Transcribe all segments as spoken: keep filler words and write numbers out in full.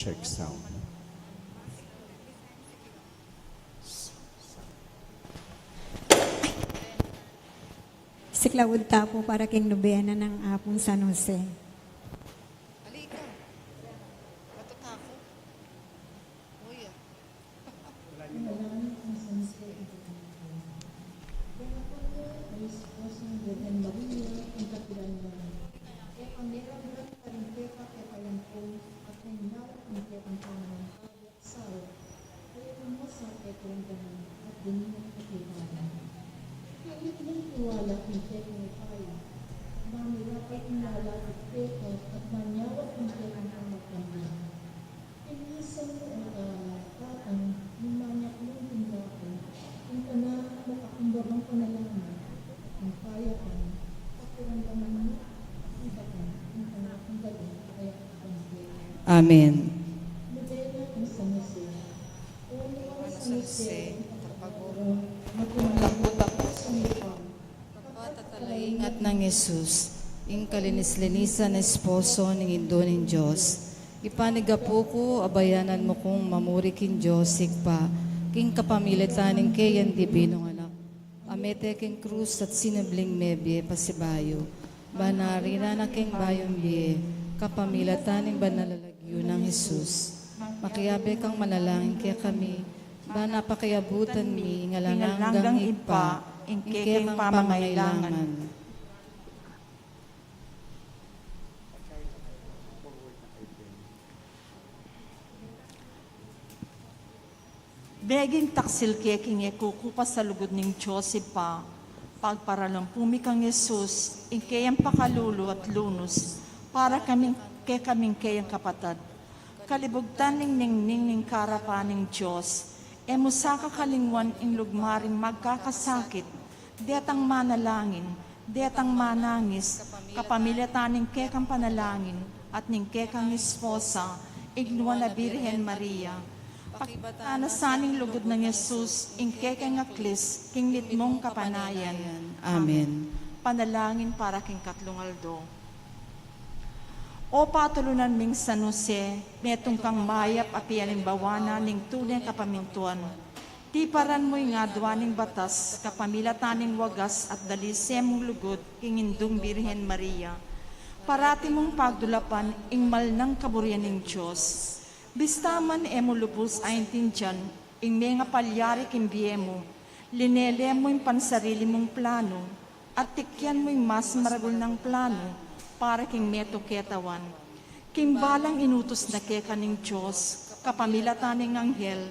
Check sound. Siklaud ta pu para king nobena nang Apung San Jose. Halika. Matuta ko. Uy, ah. Manalangin kang San Jose, anak ko. Darapan mu ing esposang Birhen Maria, ing kapilan na. E pa meragul karing keka, e pa yampun, at ning nawa king kekang pamanantabi at sawag, kaya kung masakit ring daman at dinan ing katipanan. Ing mitmung tiwala king kekang upaya, mamirap ing lalapit keka at manyawad king kekang pamagkambian. Ing misang mu, O Tatang, ing manyaklung king dalan, ing kanakung makakumbabang panalangin, ing kayapan, pakiramdaman mu, at ibakan, ing kanakung galung, kaya Amen. Nobena kang San Jose. O San Jose, kapatapang, matumatakbo sa Ibpa, kapatapang ingat nang Jesus, ing kalinis-linisan a esposo ning Indu ning Dios. Ipanigapu ku, abayanan mu kung mamuri king Dios Ibpa, king kapamilatan ning keyang Dibinung Anak, a mete king krus at sinubling mebie pasibayu, ban narinan na king bayung bie, kapamilatan ning banal a lagyu nang Jesus. Makiabe kang manalangin kekami, ban pakiabutan mi ing alang anggang Ibpa, ing kekang pamangailangan. Beging taksil ke king e kukupas a lugud ning Dios Ibpa, pagparalampu mi kang Jesus, ing keyang pakalulu at lunus, para kaming, kekaming keyang kapatad. Kalibugtan ning ningning ning karapan ning Dios, e mu sa kakalingwan ing lugma ring magkakasakit, detang manalangin, detang manangis, kapamilatan ning kekang panalangin, at ning kekang esposa, ing Nuan a Birhen Maria. Pakibatan na sa ning lugud nang Jesus, ing kekeng aklis, king mitmung kapanayan. Amen. Panalangin para king katlung aldo. O patulunan ming San Jose, metung kang mayap a pialimbawa na ning tune kapamintuan. Tiparan mu ing adwan ning batas, kapamilatan ning wagas at dalise mung lugud, king Indung Birhen Maria. Parati mung pagdulapan, ing mal nang kaburian ning Dios. Bista man e mu lubus aintindian, ing mengapalyari king bie mu, linele mu ing pansarili mung planu, at tikyan mu ing mas maragul nang planu, para king metung ketawan. King balang inutus na keka ning Dios, kapamilatan ning anghel,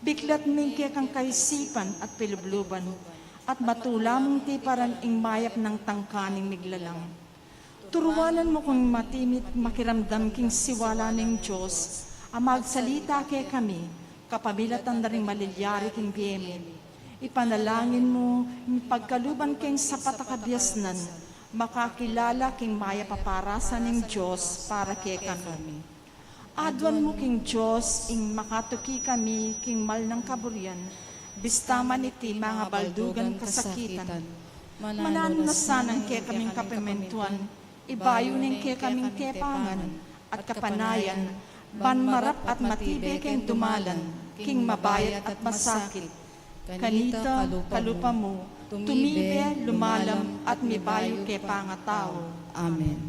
biklat mu ing kekang kaisipan at pilubluban, at matula mung tiparan ing mayap nang tangka ning miglalang. Turuanan mu kung matimit makiramdam king siwala ning Dios, a magsalita kekami, kapamilatan da ring malilyari king bie mi. Ipanalangin mu, ing pagkaluban keng sapat a kabiasnan, makakilala king mayap a parasan ning Dios para kekami. Aduan mu king Dios ing makatuki kami king mal nang kaburian, bista man iti mangabaldugan kasakitan. Mananu na sanang kekaming kapamintuan, ibayu ning kekaming kepangan at kapanayan, ban marap at matibe keng dumalan king mabayat at masakit. Kanita, kalupa mu, tumibe, lumalam, at mibayu ke pangatau. Amen.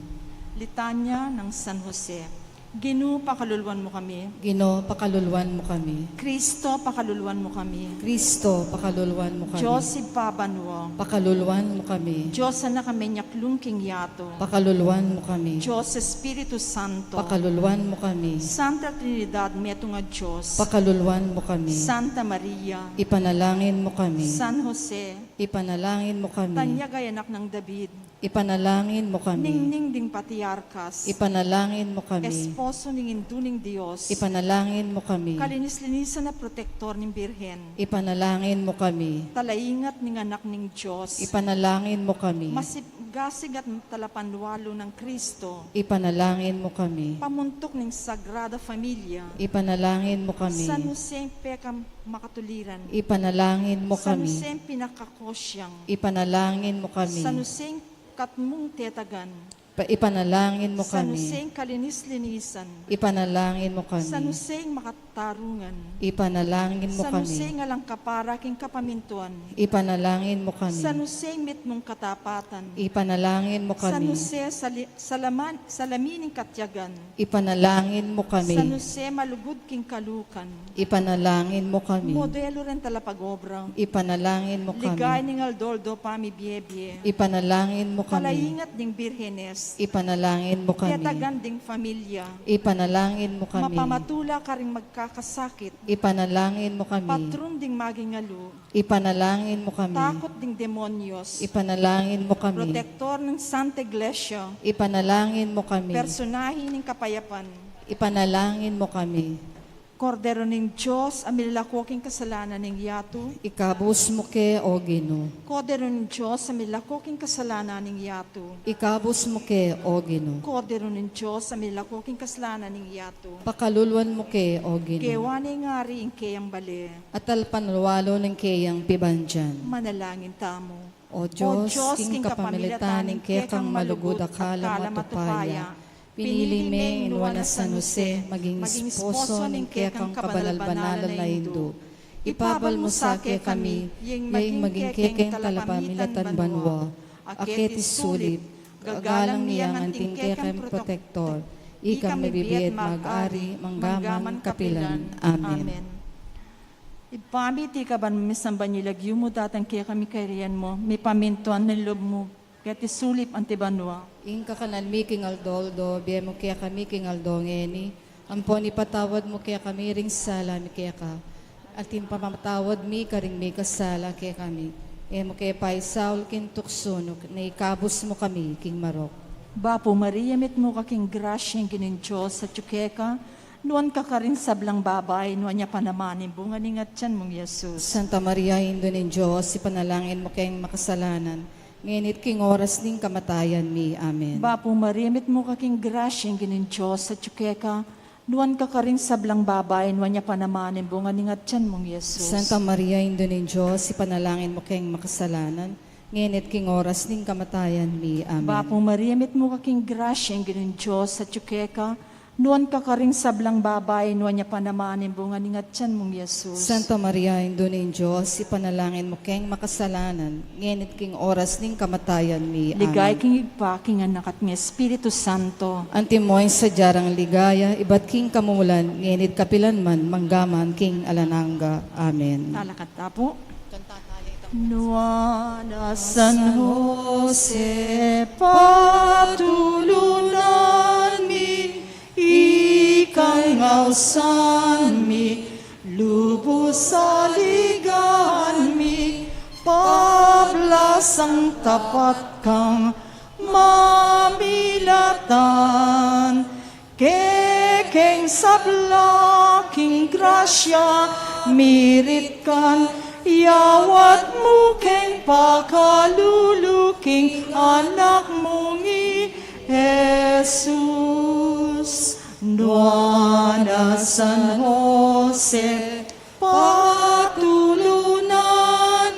Litanya nang San Jose. Ginu, pakaluluan mu kami. Ginu, pakaluluan mu kami. Kristo, pakaluluan mu kami. Kristo, pakaluluan mu kami. Dios Ibpa banua, pakaluluan mu kami. Dios Anak a menyaklung king yatu, pakaluluan mu kami. Dios Espiritu Santo, pakaluluan mu kami. Santa Trinidad, metung a Dios, pakaluluan mu kami. Santa Maria, ipanalangin mu kami. San Jose, ipanalangin mu kami. Tanyag a Anak nang David, ipanalangin mu kami. Ningning ding patriarkas, ipanalangin mu kami. Esposo ning Indu ning Dios, ipanalangin mu kami. Kalinis-linisan a protektor ning Birhen, ipanalangin mu kami. Talaingat ning Anak ning Dios, ipanalangin mu kami. Masigasig at talapanwalu nang Kristo, ipanalangin mu kami. Pamuntuk ning Sagrada Familia, ipanalangin mu kami. San Jose pekamakatuliran, ipanalangin mu kami. San Jose pinakakosyang, ipanalangin mu kami. San Jose katmung tetagan, Pa-, ipanalangin mo San kami. Joseng kalinis-linisan. Ipanalangin mo kami. San Joseng makatarungan. Ipanalangin mo San kami. Joseng alang kapara king kapamintuan. Ipanalangin mo kami. San Joseng mitmung katapatan. Ipanalangin mo San kami. Jose sali-, salaman-, salamin ning katiagan. Ipanalangin mo kami. San Jose malugud king kalukan. Ipanalangin mo kami. Modelo ring talapag-obra. Ipanalangin mo kami. Ligaya ning aldo-aldo pamibiebie. Ipanalangin mo kami. Palaingat ding birhenes. Ipanalangin mo kami. Tetagan ding familia. Ipanalangin mo kami. Mapamatula karing magkakasakit. Ipanalangin mo kami. Patron ding maging alu. Ipanalangin mo kami. Takot ding demonyos. Ipanalangin mo kami. Protektor ning Santa Iglesia. Ipanalangin mo kami. Personahe ning kapayapan. Ipanalangin mo kami. Kordero ning Dios a milalako king kasalanan ning yatu. Ikabus mo ke, O Ginu. Kordero ning Dios a milalako king kasalanan ning yatu. Ikabus mo ke, O Ginu. Kordero ning Dios a milalako king kasalanan ning yatu. Pakaluluan mo ke, O Ginu. Gewa ne ning Ari ing keyang bale. At talpan walu ning keyang pibandian. Manalangin tamu. O Dios, king kapamilatan ning kekang malugud a kalam at upaya, pinili meng nuan a San Jose maging esposo ning kekang kabanal-banalan a Indu. Ipabal mu sa kekami, ya ing maging kekeng talapamilatan banua, a keti sulip, gagalang mi yang anting kekang protektor, ikang mebibie at mag-ari, mangga man kapilan. Amen. Ibpa mi, atiu ka ban, misamban ya ing lagyu mu, datang kekami ing kayarian mu, mipamintuan ing lub mu, keti sulip anti banua. Ing kakanan mi king aldo-aldo, ibie mu kekami king aldo ngeni, ampon ipatawad mu kekami ring sala mi keka, anti ing pamamatawad mi karing mikasala kekami. E mu ke paisaul king tuksu, nune ikabus mu kami king marok. Bapu Maria, mitmu ka king grasya, ing Ginung Dios atyu keka, nuan ka karing sablang babai, nuan ya pa naman ing bunga ning atian mung Jesus. Santa Maria, Indu ning Dios, ipanalangin mu keng makasalanan, ngeni at king oras ning kamatayan mi. Amen. Bapu Maria, mitmu ka king grasya, ing Ginung Dios atyu keka, nuan ka karing sablang babai, nuan ya pa naman ing bunga ning atian mung Jesus. Santa Maria, Indu ning Dios, ipanalangin mu keng makasalanan, ngeni at king oras ning kamatayan mi. Amen. Bapu Maria, mitmu ka king grasya, ing Ginung Dios atyu keka, nuan ka karing sablang babai, nuan ya pa naman ing bunga ning atian mung Jesus. Santa Maria, Indu ning Dios, ipanalangin mu keng makasalanan, ngeni at king oras ning kamatayan mi. Amen. Ligaya king Ibpa, king Anak, at king Espiritu Santo. Antimo ing sadya rang ligaya, ibat king kamumulan, ngeni at kapilan man, mangga man king alang angga. Amen. Talakad ta pu. Nuan a San Jose, patulunan mi, ikang ausan mi, lubus a ligayan mi, pablasang tapat kang mamilatan, kekeng sabla king grasya mirit kan, yawat mu keng pakalulu king Anak mung i Jesus. Nuan a San Jose, patulunan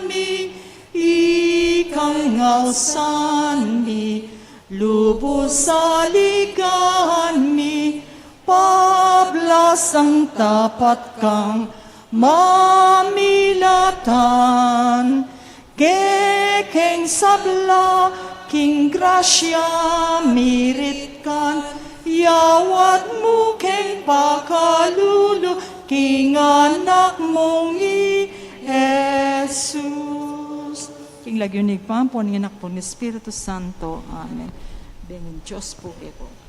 mi, ikang ausan mi, lubus a ligayan mi, pablasang tapat kang mamilatan, kekeng sabla king grasya mirit kan, yawat mu keng pakalulu king Anak mung i Jesus. King lagyu ning Ibpa, ampon ning Anak, ampon ning Espiritu Santo. Amen. Bengun Dios pu keko.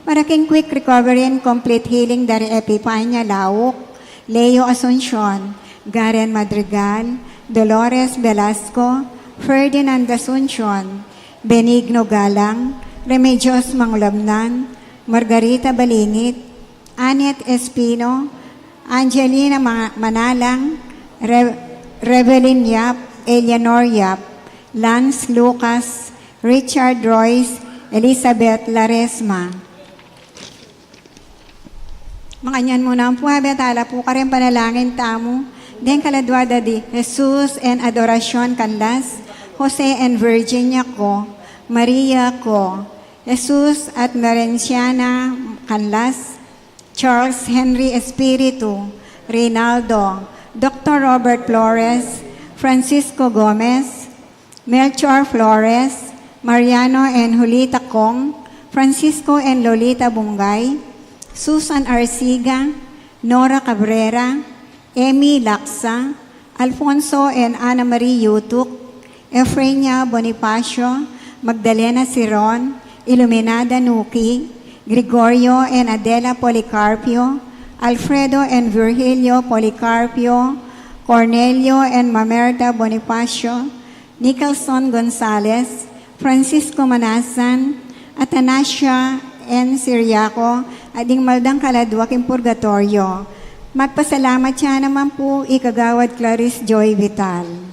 Para king quick recovery and complete healing da ri Epifania Lauk, Leo Asuncion, Garen Madrigal, Dolores Velasco, Ferdinand Asuncion, Benigno Galang, Remedios Mangulabnan, Margarita Balingit, Annette Espino, Angelina Ma-, Manalang, Re-, Revelyn Yap, Eleanor Yap, Lance Lucas, Richard Royce, Elizabeth Laresma. Makanyan mu naman pu, abe tala pu kareng panalangin tamu deng kaladua da di Jesus and Adoracion Canlas, Jose and Virginia Co, Maria Co, Jesus at Merenciana Canlas, Charles Henry Espiritu, Reynaldo, Doctor Robert Flores, Francisco Gomez, Melchor Flores, Mariano and Julita Cong, Francisco and Lolita Bungay, Susan Arciga, Nora Cabrera, Emmy Laksa, Alfonso and Ana Marie Yutuk, Efrenia Bonifacio, Magdalena Siron, Iluminada Nuki, Gregorio and Adela Policarpio, Alfredo and Virgilio Policarpio, Cornelio and Mamerta Bonifacio, Nicholson Gonzalez, Francisco Manasan, Atanasia N Siriaco, at ding mal dang kaladua king purgatoryo. Magpasalamat ya naman pu i Kagawad Clarice Joy Vital.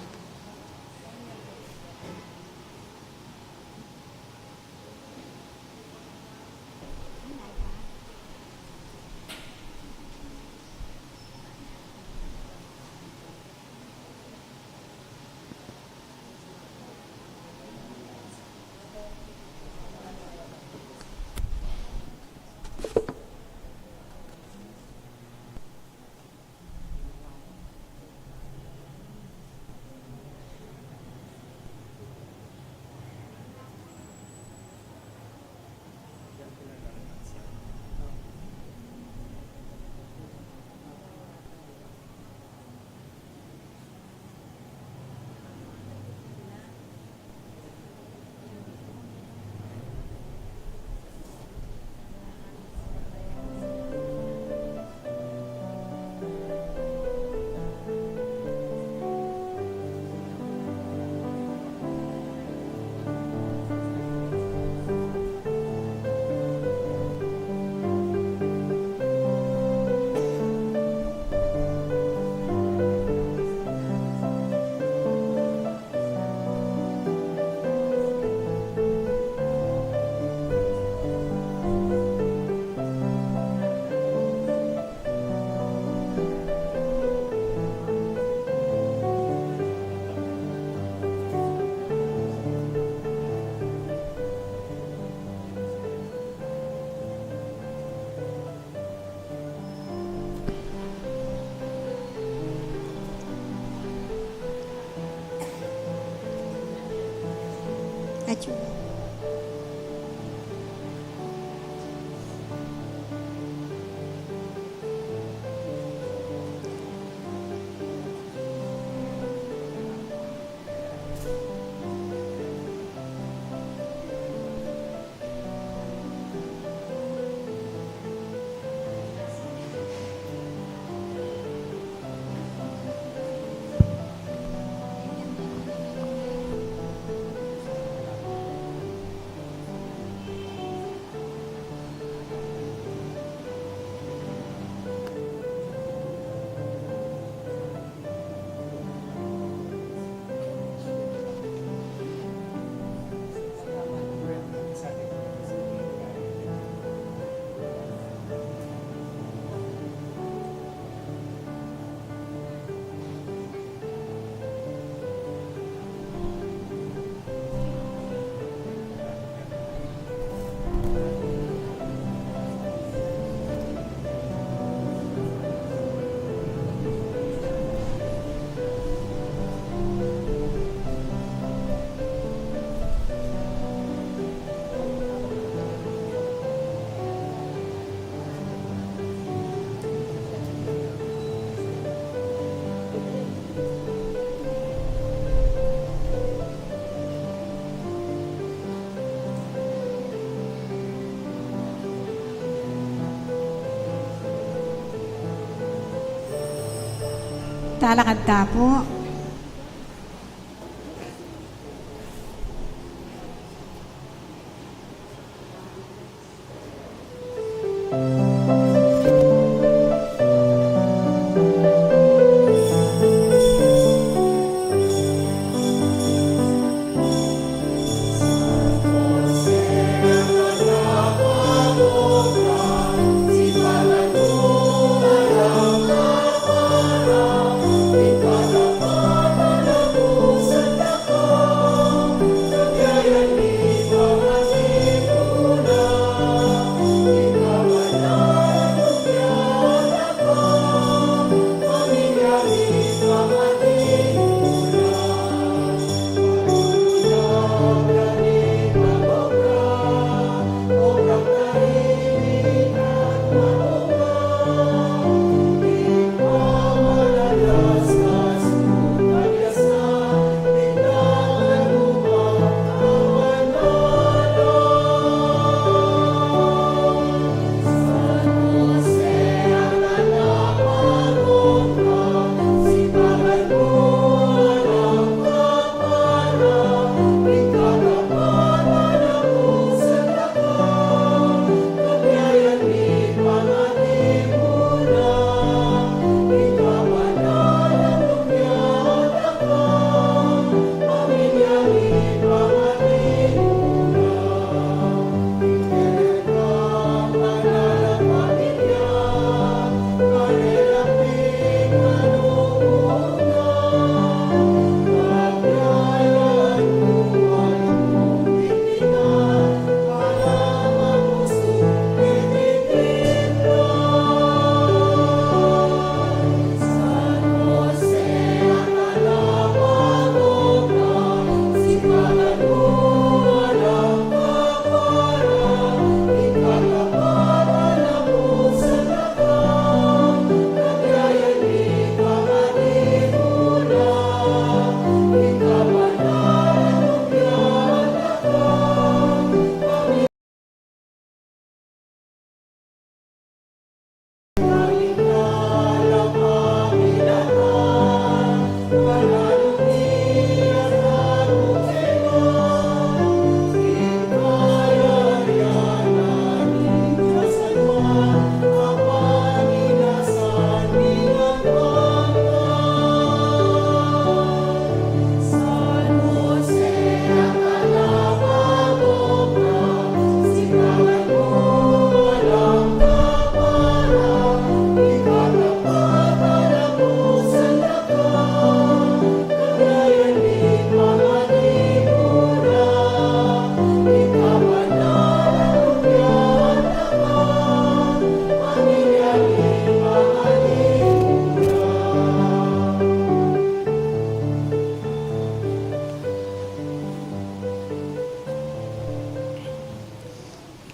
Talakad ta pu.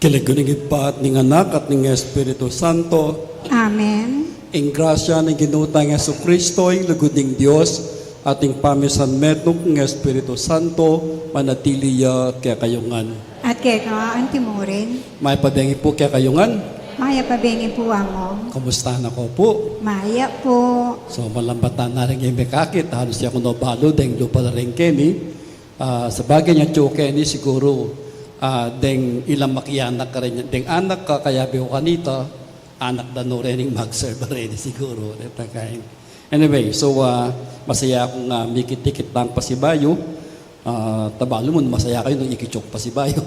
King lagyu ning Ibpa at ning Anak at ning Espiritu Santo. Amen. Ing grasya ning Ginu tang Jesucristo, ing lugud ning Dios, at ing pamisanmetung ning Espiritu Santo, manatili ya kekayu ngan. At keka antimurin. Mayap a bengi pu kekayu ngan. Mayap a bengi pu, Among. Kumusta na ko pu? Mayap pu. So, malambatan na rin ing mekakit, halus ya ku no balu deng lupa la rin keni. Ah, sabagay nya, tsu keni siguru, ah, deng ilang makianak karin, deng anak ka, kayabe ku kanita, anak da no rin ing mag-serve reni siguru, reta kain. Anyway, so, ah, masaya kung, ah, mikit-ikit tang pasibayu, ah, tabalu mu, masaya kayu nung ikit yu pasibayu.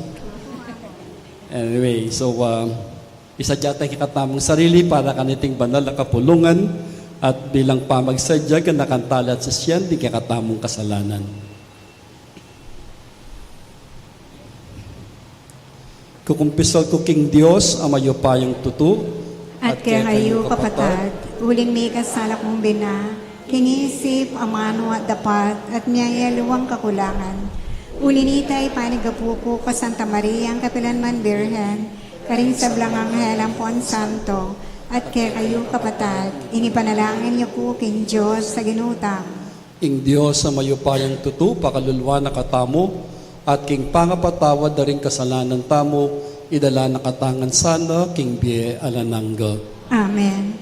Anyway, so, ah, isadya taya ing kekatamung sarili para kaniting banal a kapulungan at bilang pamagsadya, ganakan tala at sisian ding kekatamung kasalanan. Kukumpisal ku king Dios a mayupayang tutu, at kekayu kapatad, uling mikasala kung bina, king isip, amanu at dapat, at miyayaliwang kakulangan. Uli nita, ipanyawad ku pu kang Santa Maria, ing kapilanman Birhen, karing sablang anghel ampon santo, at kekayu kapatad, ing ipanalangin yu pu king Dios a Ginu tamu. Ing Dios a mayupayang tutu pakaluluan na katamu, at king pangapatawad da ring kasalanan tamu, idala na katamu ngan sana king bie alang angga. Amen.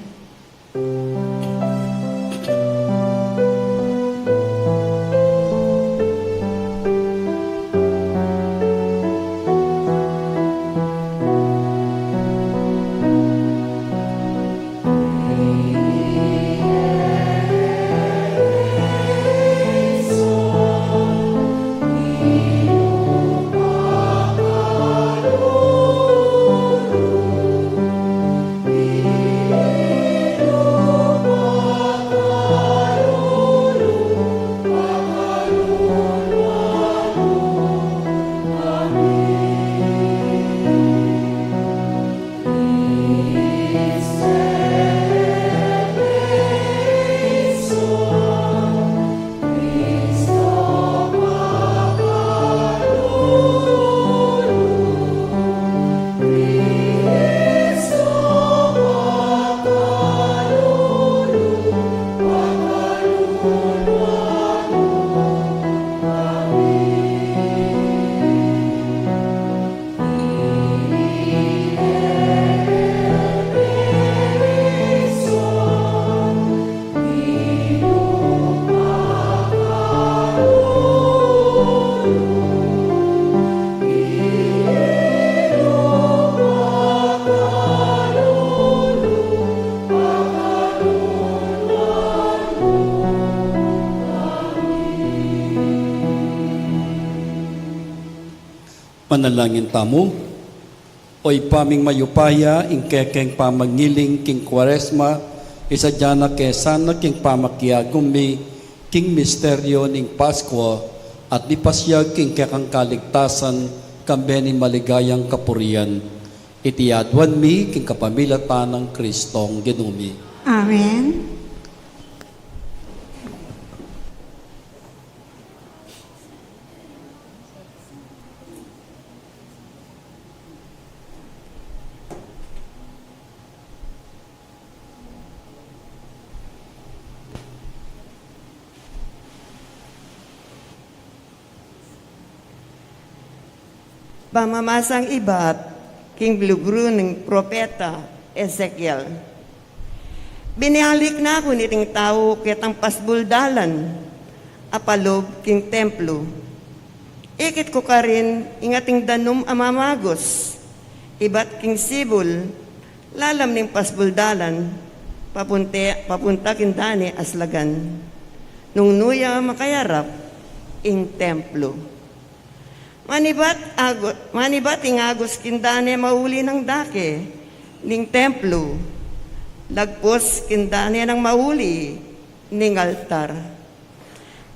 Manalangin tamu. O Ibpa ming mayupaya, ing kekeng pamangiling king Kuaresma, isadya na ke sana king pamakiagum mi king misteryo ning Paskua, at mipasyag king kekang kaligtasan, kambe ning maligayang kapurian. Iti aduan mi king kapamilatan nang Kristong Ginu mi. Amen. Pamamasang ibat king libru ning propeta Ezekiel. Binalik na ku niting tau ketang pasbuldalan a palub king templu. Ikit ku karin ing ating danum a mamagus ibat king sibul lalam ning pasbuldalan, papunte, papunta king dane aslagan, nung nu ya makayarap ing templu. Manibat agu-, manibat ing agus king dane mauli nang dake ning templu, lagpus king dane nang mauli ning altar.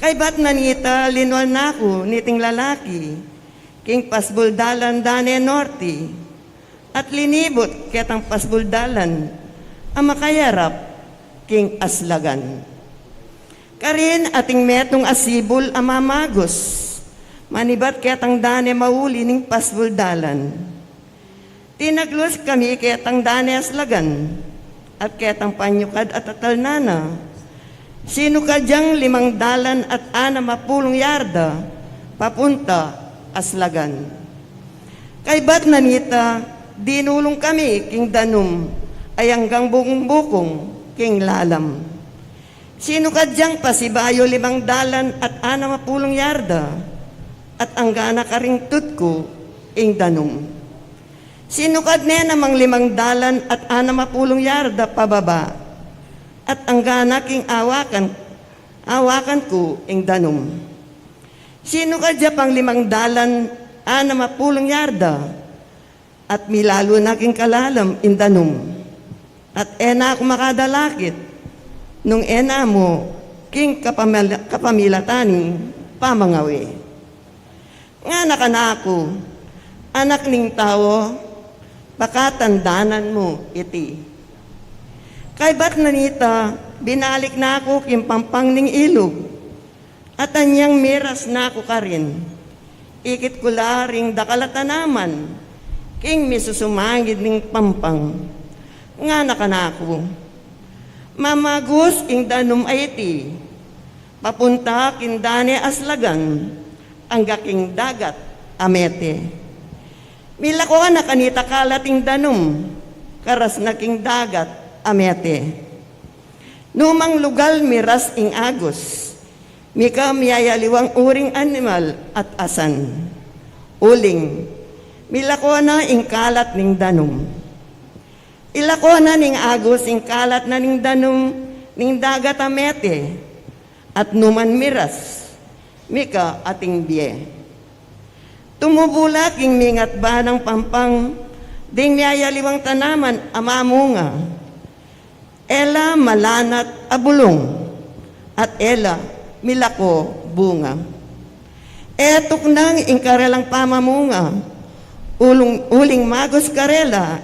Kaybat na nita, linwal na ku niting lalaki king pasbuldalan dane norte, at linibut ketang pasbuldalan a makayarap king aslagan. Karin ating metung a sibul a mamagus manibat ketang dane mauli ning pasbuldalan. Tinaglus kami ketang dane aslagan, at ketang panyukad a tatalnan na, sinukad yang limang dalan at anam a pulung yarda papunta aslagan. Kaybat na nita, dinulung kami king danum a anggang bukung-bukung king lalam. Sinukad yang pasibayu limang dalan at anam a pulung yarda, at angga na karing tutku ing danum. Sinukad ne namang limang dalan at anam a pulung yarda pababa, at angga na king awakan, awakan ku ing danum. Sinukad ya pang limang dalan anam a pulung yarda, at milalu na king kalalam ing danum, at e na ku makadalakit nung e na mu king kapamila-, kapamilatan ning pamangawi. Ngana kanaku, anak ning tau, pakatandanan mu iti. Kaybat na nita, binalik na ku king pampang ning ilug, at anyang miras na ku karin. Ikit ku la ring dakal a tanaman king misusumangid ning pampang. Ngana kanaku, mamagus ing danum a iti, papunta king dane aslagan, angga king dagat a mete. Milako na kanita kalat ing danum, karas na king dagat a mete. Numang lugal miras ing agus, mika miyayaliwang uring animal at asan. Uling, milako na ing kalat ning danum. Ilako na ning agus ing kalat na ning danum ning dagat a mete, at numan miras, mika ating bie. Tumubu la king mingat banang pampang ding miyayaliwang tanaman a mamunga. E la malanat a bulung, at e la milako bunga. E tuknang ing karelang pamamunga, ulung-, uling magus karela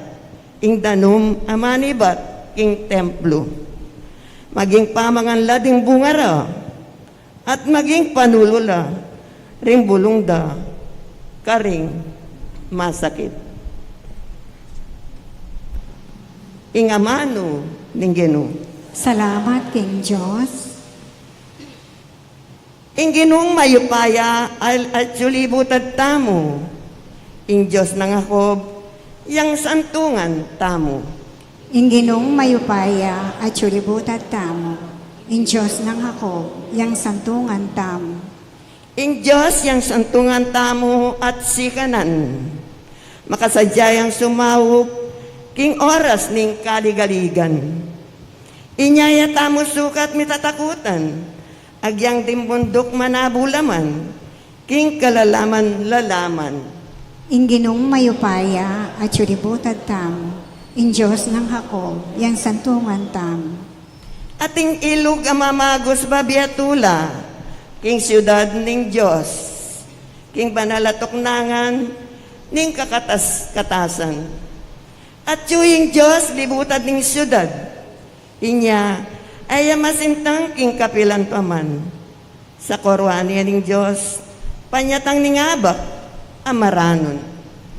ing danum a manibat king templu. Maging pamangan la ding bunga ra, at maging panulu la ring bulung da karing masakit. Ing amanu ning Ginu. Salamat king Dios. Ing Ginung mayupaya, al-, atyu libutad tamu. Ing Dios nang Jacob, yang santungan tamu. Ing Ginung mayupaya, atyu libutad tamu. Ing Dios nang Jacob, yang santungan tamu. Ing Dios yang santungan tamu at sikanan, makasadya yang sumaup king oras ning kaligaligan. Inya ya tamu sukat mitatakutan, agyang ding bunduk manabulaman king kalalaman-lalaman. Ing Ginung mayupaya atyu libutad tamu, ing Dios nang Jacob, yang santungan tamu. Ating ilug a mamagus babie tula, king siudad ning Dios, king banal a tuknangan ning kakatas-katasan. Atyu ing Dios libutad ning siudad, inya e ya masintang king kapilan pa man. Sakuruan ne ning Dios panyatang ning abak a maranun.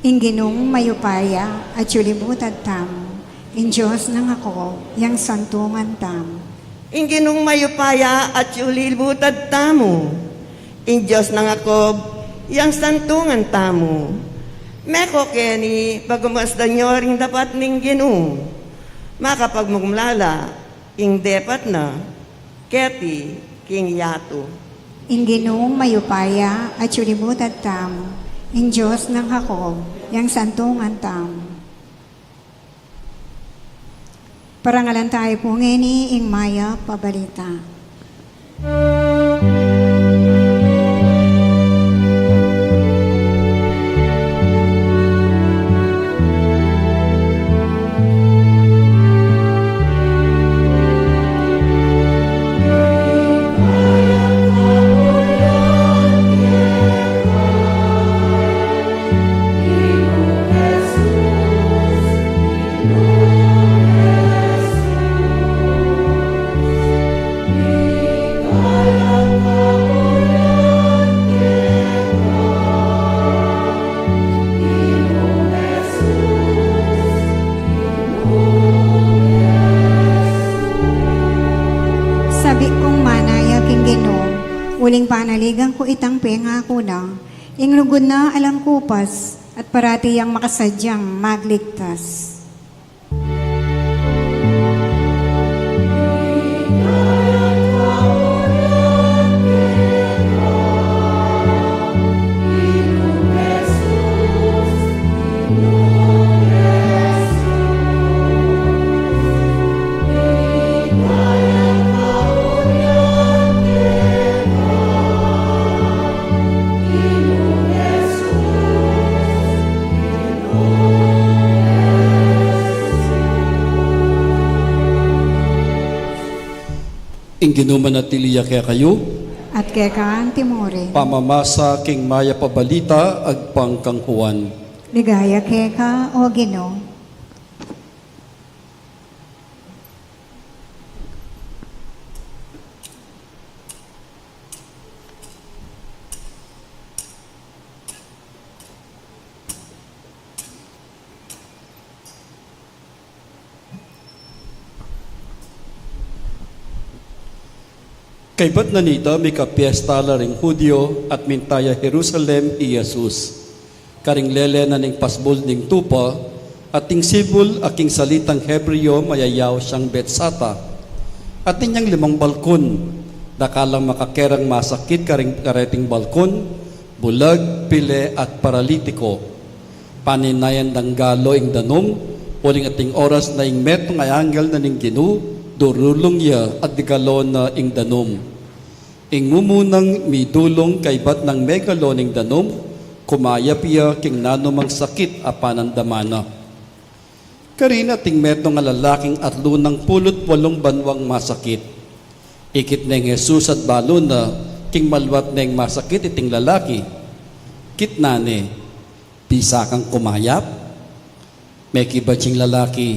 Ing Ginung mayupaya atyu libutad tamu, ing Dios nang Jacob, yang santungan tamu. Ing Ginung mayupaya atyu libutad tamu, ing Dios nang Jacob, yang santungan tamu. Meko keni pagmasdan yu ring dapat ning Ginu, makapagmumlala ing depat na keti king yatu. Ing Ginung mayupaya atyu libutad tamu, ing Dios nang Jacob, yang santungan tamu. Parangalan tayu pu ngeni ing mayap a balita. Sabik kung manaya king Ginu, uling panaligan ku itang pengaku na, ing lugud na alang kupas, at parati yang makasadyang magligtas. Ing Ginu manatili ya kekayu. At keka antimurin. Pamamasa king mayap a balita agpang kang Juan. Ligaya keka, O Ginu. Kaybat na nita, mikapiesta la ring Judio, at minta ya Jerusalem i Jesus. Karing lele na ning pasbul ning tupa, at ing sibul a king salitang Hebreo mayayaus yang Betsata. Atin yang limang balkon, dakal lang makakerang masakit karing kareting balkon, bulag, pile, at paralitiko. Paninayan dang galo ing danum, uling ating oras na ing metung a anghel na ning Ginu, durulung ya at digalo na ing danum. Ing mumunang midulung kaybat nang megalo ning danum, kumayap ya king nanumang sakit a panandaman na. Karin ating metung a lalaking atlu nang pulu't walung banwang masakit. Ikit neng Jesus at balu na king malwat neng masakit iting lalaki. Kitnan ne, "Bisa kang kumayap?" Mekibat ya ing lalaki,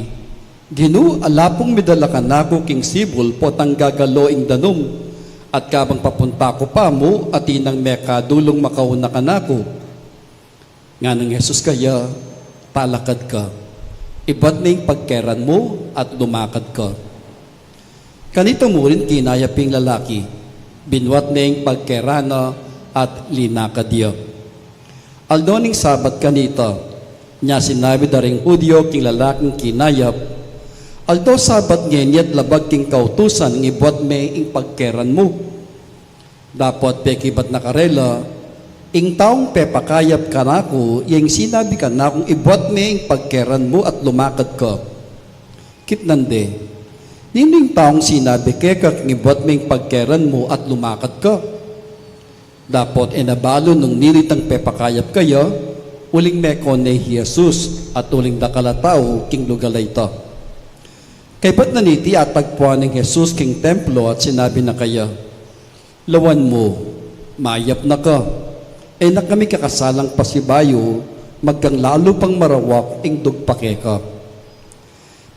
"Ginu, ala pung midala kanaku king sibul potang gagalo ing danum, at kabang papunta ku pamu, atin nang mekadulung makauna kanaku." Nganang Jesus kaya, "Talakad ka. Ibat me ing pagkeran mu at lumakad ka." Kanita murin kinayap ing lalaki, binwat ne ing pagkeran na at linakad ya. Aldo ning Sabat kanita, nya sinabi da ring Judio king lalaking kinayap, "Aldo Sabat ngeni at labag king kautusan ing ibwat me ing pagkeran mu." Dapot pekibat na karela, "Ing taung pepakayap kanaku, ya ing sinabi kanakung ibwat me ing pagkeran mu at lumakad ka." Kitnan de, "Ninu ing taung sinabi keka king ibwat me ing pagkeran mu at lumakad ka?" Dapot e na balu nung ninu itang pepakayap kaya, Uling meko ne i Jesus at uling dakal a tau king lugal a ita. Kaybat na niti, atagpuan ne i Jesus king templo at sinabi na kaya, "Lawan mu, mayap na ka. E na kami kakasalang pasibayu, magkang lalu pang marawak ing dugpa keka."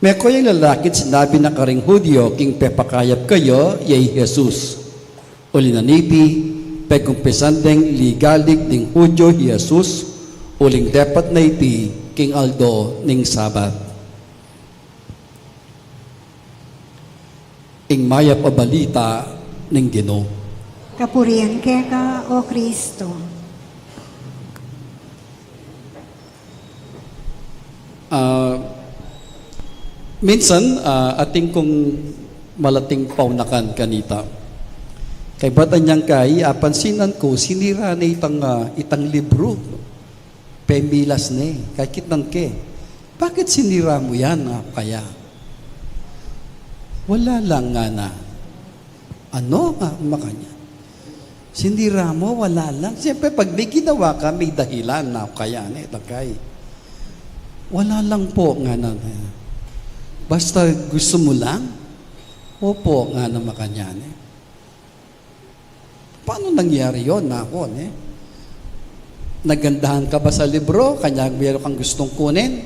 Meko yang lalaki at sinabi na karing Judio king pepakayap kaya ya i Jesus. Uli na niti, pegumpisan deng ligalig ding Judio i Jesus, uling depat na iti king aldo ning Sabat. Ing mayap a balita ning Ginu. Kapurian keka, O Kristo. Ah, minsan, ah, atin kung malating paunakan kanita. Kaybat anyang kai, apansinan ku, sinira ne itang, ah, itang libru. Pemilas ne, kakit nang ke. "Bakit sinira mu yan?" nga kaya. "Wala lang," ngana. "Ano?" nga makanyan. "Sinira mu, wala lang?" Siyempre, pag may ginawa ka, may dahilan na kaya, ne, tagay. "Wala lang po," ngana. "Basta gusto mo lang?" "Opo," ngana makanyan, ne. "Paano nangyari yon?" nga ku, ne. "Nagandahan ka ba sa libro, kanya meron kang gustong kunin?"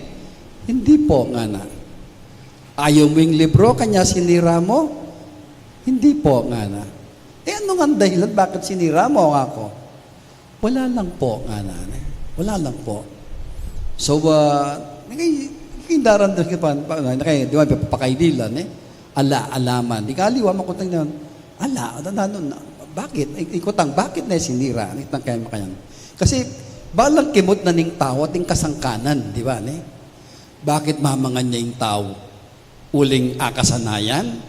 "Hindi po," ngana. "Ayaw mo yung libro, kanya sinira mo?" "Hindi po," ngana. "E, ano nga dahilan bakit sinira mo?" nga ku. "Wala lang po," ngana, ne. "Wala lang po." So, ah, naki-, nakikindaran doon ka pa, pa, naki-, di ba, papakaililan, eh. Ala, alaman. Ding aliwa, makutang na, ala, ano, ano, na, bakit? I-, ikutang, bakit na sinira? Itang kaya makanyan. Kasi, balang kimut na ning tau at ing kasangkanan, di ba, ne? Bakit mamangan ne ing tau? Uling akasan na yan?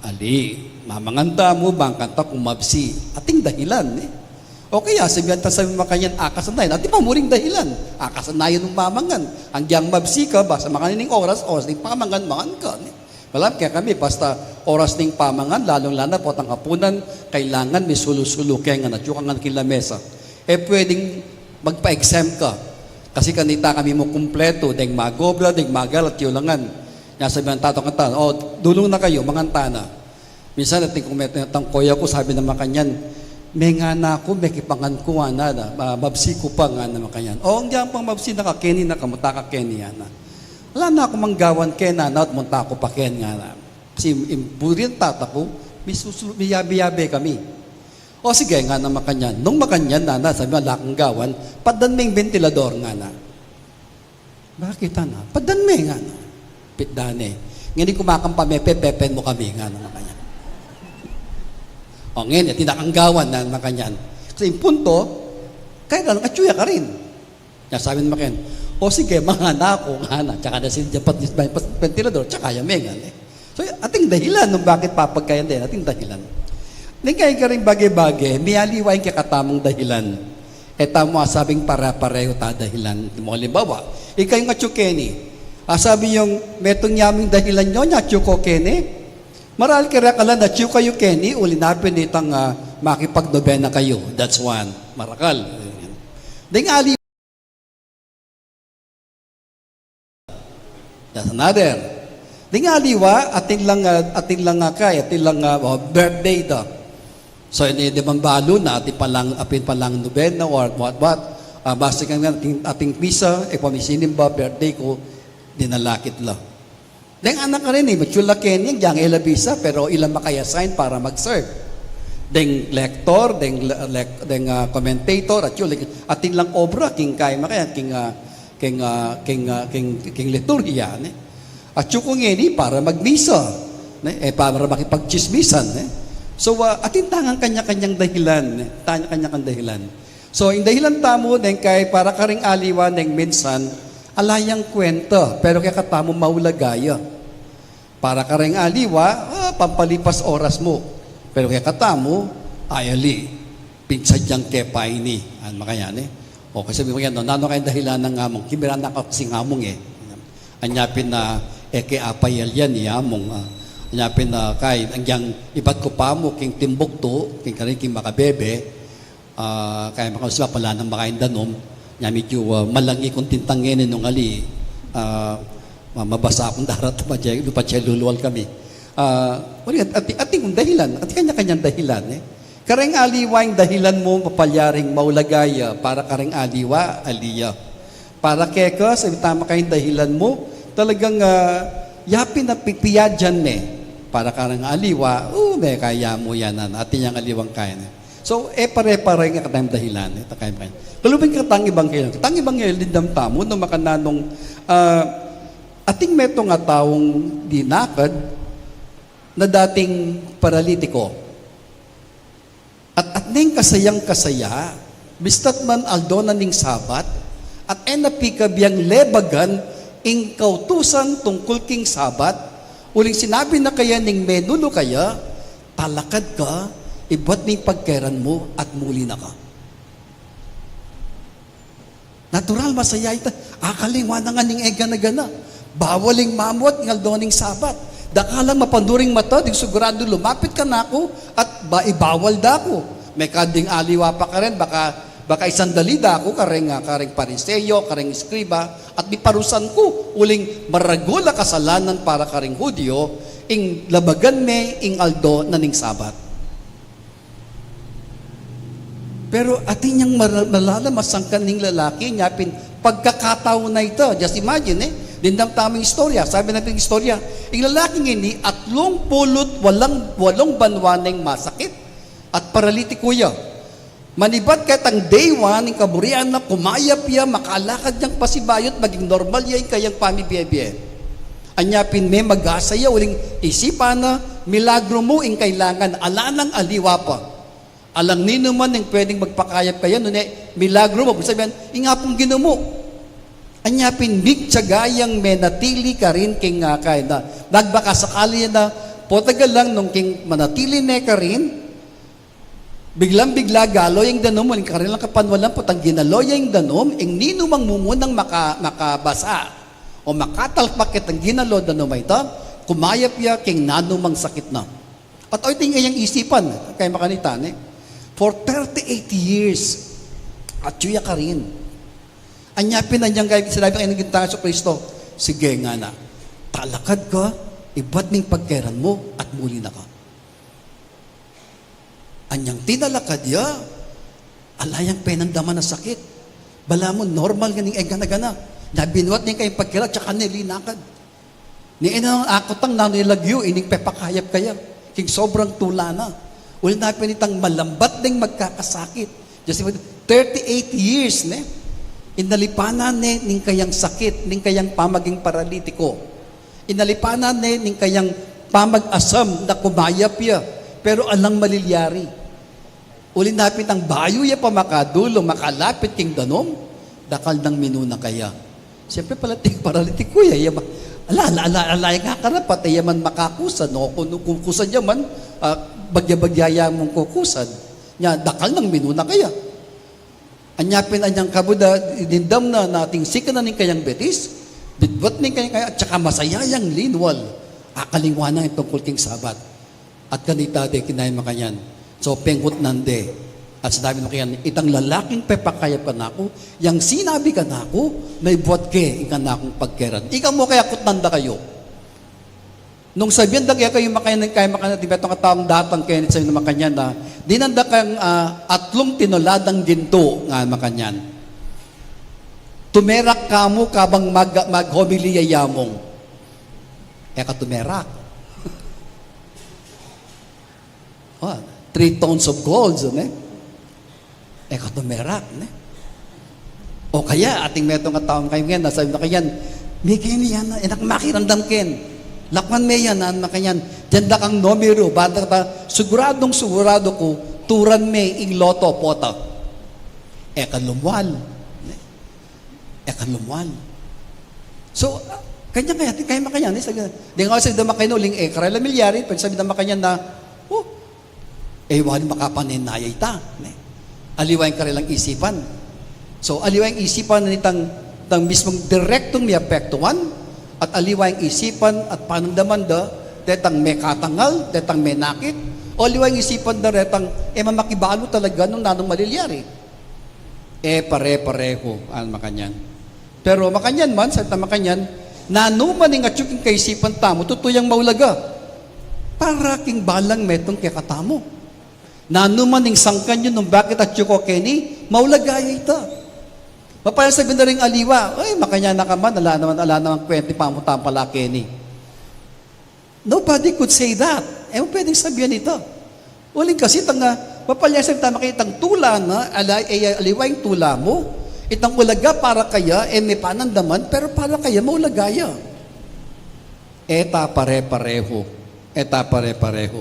Ali, mamangan tamu, bang kanita kung mabsi. Ating dahilan, eh. O kaya, sabihan ta, sabi makanyan, akasan na yan. Atin pa mu ring dahilan. Akasan na yan nung mamangan. Agyang mabsi ka, basa makanyan ing oras, oras ning pamangan, mangan ka, eh. Malam kaya kami, basta oras ning pamangan, lalung-lala na potang hapunan, kailangan may sulu-sulu keng atyu kang king lamesa. E pwedeng magpa-exempt ka. Kasi kanita kami mu kumpleto, deng magobra, deng mag-aral, at yulangan. Nya sabi ng tatang kanta, "O, dulung na kayu, mangan ta na." Minsan, atin kung metung koya ku, sabi na makanyan, "Mengan na ku, mekipangan ku, ngana, ah, mabsi ku pa," ngana makanyan. "O, agyang pang mabsi na ka keni, na ka, munta ka keni, ngana." "Ala na ku mang gawan keni, ngana, at munta ku pa keni," ngana. Kasi ing buri ning tata ku, may susu-, may yabe-yabe kami. "O sige," ngana makanyan. Nung makanyan, ngana, sabi, "Ala kang gawan, patdan meng bentilador," ngana. "Bakit, ngana?" "Patdan me," ngana. Patdan ne. "Ngeni ku makang pamepe, pepen mu kami," ngana makanyan. "O, ngeni, atin na kang gawan," ngana makanyan. Kasi ing punto, kaya ka, atyu ya karin. Nya sabi na makanyan, "O sige, mangan na ku," ngana. Tsaka na sinijapat ning bentilador, tsaka ya mengan, eh. So, ating dahilan nung bakit papagkayan din, ating dahilan. Ning kaya karing bage-bage, may aliwa ing kekatamung dahilan. E tamu asabing pare-pareho ta dahilan. Mo, halimbawa, ikayu atyu keni. Asabi yung, "Metung ya mung dahilan nyo, nya atyu ko keni." Maral kareng kalan atyu kayu keni, uli na pin itang, ah, makipagnobena kayu. That's one. Marakal. Ding ali That's another. Ding aliwa, atin lang, ah, atin lang, ah, kay, atin lang, ah, oh, birthday da. So, ini di man balu na, atin palang, atin palang nobena or what, what. Ah, basta kang atin, atin misa, e, pamisinimba, birthday ku, dinalakit la. Deng anak karin, e, matsula keni, yang e la bisa, pero ila makaya-assign para mag-serve. Deng lector, deng le-, lec-, deng, ah, commentator, atyu, like, atin lang obra, king kay makayan, king, ah, king, ah, king, ah, king, king liturhiya, ne? Atyu ku ngeni para magmisa, ne? E, para makipagtsismisan, ne? So, ah, atin tang kanya-kanyang dahilan, ne? Tang kanya-kanyang dahilan. So, ing dahilan tamu, deng kay para karing aliwa, deng minsan, ala yang kwenta, pero kekatamu maulaga ya. Para karing aliwa, ah, pampalipas oras mu. Pero kekatamu, ayali, pinsadyang ke pa ini. Ano makanyan, e? O, kasi makanyan, no, nanu kayang dahilan nang among, kimiran na ka kasing among, e. Anya pin na, e ke apayal yan, i among, ah. Anya pin na, kay, agyang ibat ku pa mu, king Timbuktu, king karin, king Makabebe, ah, kaya makausap, ala nang makain danum. Nya medyu, ah, malangi kung tintang ngeni nung ali, ah, ma-, mabasa kung darat pa dya, lupa dya lulual kami. Ah, wala, ati, atin kung dahilan, atin kanya-kanyang dahilan, eh. Kareng aliwa ing dahilan mu, mapalyaring maulagay ya, para kareng aliwa, ali ya. Para keka, sabyan ta maka ing dahilan mu, talagang, ah, yapin a pi-, piyadyan me. Para kareng aliwa, uh, me kaya mu yan, ah, atin yang aliwang kaya ne. So, e pare-pare ing kekatang dahilan, e, ta kaya mu kaya. Kaluban kekatang ebanghelyo, kekatang ebanghelyo, dimdam tamu, nung makananu nung, ah, atin metung a taung dinakad na dating paralitiko. At, at neng kasayang-kasaya, bista't man aldo na ning Sabat, at e na pikabyang lebagan ing kautusan tungkul king Sabat, uling sinabi na kaya ning menulu kaya, "Talakad ka, ibat me ing pagkeran mu, at muli na ka." Natural, masaya ita. Akalingwan na ngan ing e gana-gana. Bawal ing mamuat king aldo ning Sabat. Dakal lang mapanduring mata, ding siguradu lumapit kanaku, at ba ibawal da ku. Mekad ding aliwa pa karen, baka, baka isandali da ku kareng, ah, kareng Pariseo, kareng eskriba, at miparusan ku, uling maragul a kasalanan para kareng Hudio, ing labagan me ing aldo na ning Sabat. Pero atin yang mara-, malalam a sangkan ning lalaki, nya pin pagkakataon na ita. Just imagine, e. Dimdam tamu ing istorya. Sabi na pin ing istorya, ing lalaki ngeni, atlung pulu't walang, walung banwa neng masakit at paralitiko ya. Manibat ketang day one, ing kaburian na kumayap ya, makalakad yang pasibayu at maging normal ya ing kayang pamibie-bie. Anya pin me mag-asa ya, uling isipan na, milagru mu ing kailangan, ala nang aliwa pa. Alang ninuman ing pwedeng magpakayap kaya, nune, milagru mu, sabyan, ing apung ginumu. Anya pin migtiyaga yang menatili karin king, ah, kaya na, nagbaka sakali na, potagal lang nung king manatili ne karin, biglang-bigla galo yang danum, uling karela kapanwalan potang ginalo yang danum, ing ninumang mumunang maka-, makabasa o makatalpak ketang ginalo danum a ita, kumayap ya king nanumang sakit na. At o iti ing kayang isipan, kaya makanita, ne? For thirty-eight years, atyu ya karin. Anya pin anyang kaya sinabi kaya ning Ginu tang Jesucristo, "Sige," ngana, "talakad ka, ibat me ing pagkeran mu, at muli na ka." Anyang tinalakad ya, ala yang penandaman a sakit. Balamu normal ngan ing e gana-gana. Nya binuat ne ing kayang pagkeran, tsaka ne linakad. Ni ina akutang nanu ing lagyu, ining pepakayap kaya. King sobrang tula na. Uli na pin itang malambat deng magkakasakit. Just imagine, thirty-eight years, ne? Inalipanan ne ning kayang sakit, ning kayang pamaging paralitiko. Inalipanan ne ning kayang pamag-asam na kumayap ya, pero alang malilyari. Uli na pin itang bayu ya pa makadulu, makalapit king danum, dakal nang minuna kaya. Siyempre, palatik, paralitiko ya, ya ma-, ala, ala, ala, ala, ya kakarapat, ya man makakusad, no? Kung kukusad ya man, ah, bagya-bagya ya mung kukusad. Nya, dakal nang minuna kaya. Anya pin anyang kabud a, dimdam na, na ating sikanan ning kayang betis, bidwat ning kayang kaya, at saka masaya yang linwal. Akalingwan na ing tungkul king Sabat. At kanita de, kinayang makanyan. So, pengkutnan de. At sinabi na makanyan, "Itang lalaking pepakayap kanaku, yang sinabi kanaku, na ibuat ke ing kanakung pagkeran." Ika mu kaya kutnan da kayu. Nung sabyan da kaya kayu makanyan, kaya makanyan, di ba itong katawang datang kaya, sabi na makanyan na, "Dinan da kang, ah, atlung tinoladang gintu," nga makanyan. "Tumerak ka mu kabang mag-, mag-homily ya mung." E ka tumerak. Oh, three tons of gold, ne? E ka tumerak, ne? O kaya, ating metung a taung kaya ngan, sabi na kanyan, "Migay ne yan, e na ka makiramdam ken. Lakwan me yan," ngan makanyan. "Dinan da kang numeru, banta ka, siguradung siguradu ku, turan me ing loto, pota." E ka lumwal, ne? E ka lumwal. So, ah, kanya kaya, kaya makanyan, eh, sabi, di nga sabi da makanyan, uling, eh, karela milyari, pag sabi da makanyan na, "Oh, e wali makapanenaya ita," ne? Aliwa ing karelang isipan. So, aliwa ing isipan nitang, tang mismung direktong miapektuan, at aliwa ing isipan at panamdaman da, detang mekatangal, detang menakit, o aliwa ing isipan da retang, e man makibalu talaga nung nanung malilyari. E pare-parehu, an makanyan. Pero makanyan man, sa ta makanyan, nanu man ing atyu king kaisipan tamu, tutu yang maulaga. Para king balang metung kekatamu. Nanu man ing sangkan yu nung bakit atyu ko keni, maulaga ya ita. Mapalya sabyan da ring aliwa, "Ay, makanyan na ka man, ala naman, ala naman kwenti pamutan pala keni." Nobody could say that. E mu pwedeng sabyan ita. Uling kasi itang, ah, mapalya sa tama kaya itang tula na, ala, e, aliwa ing tula mu, itang ulaga para kaya, e, me panandaman, pero para kaya, maulaga ya. E ta pare-parehu. E ta pare-parehu.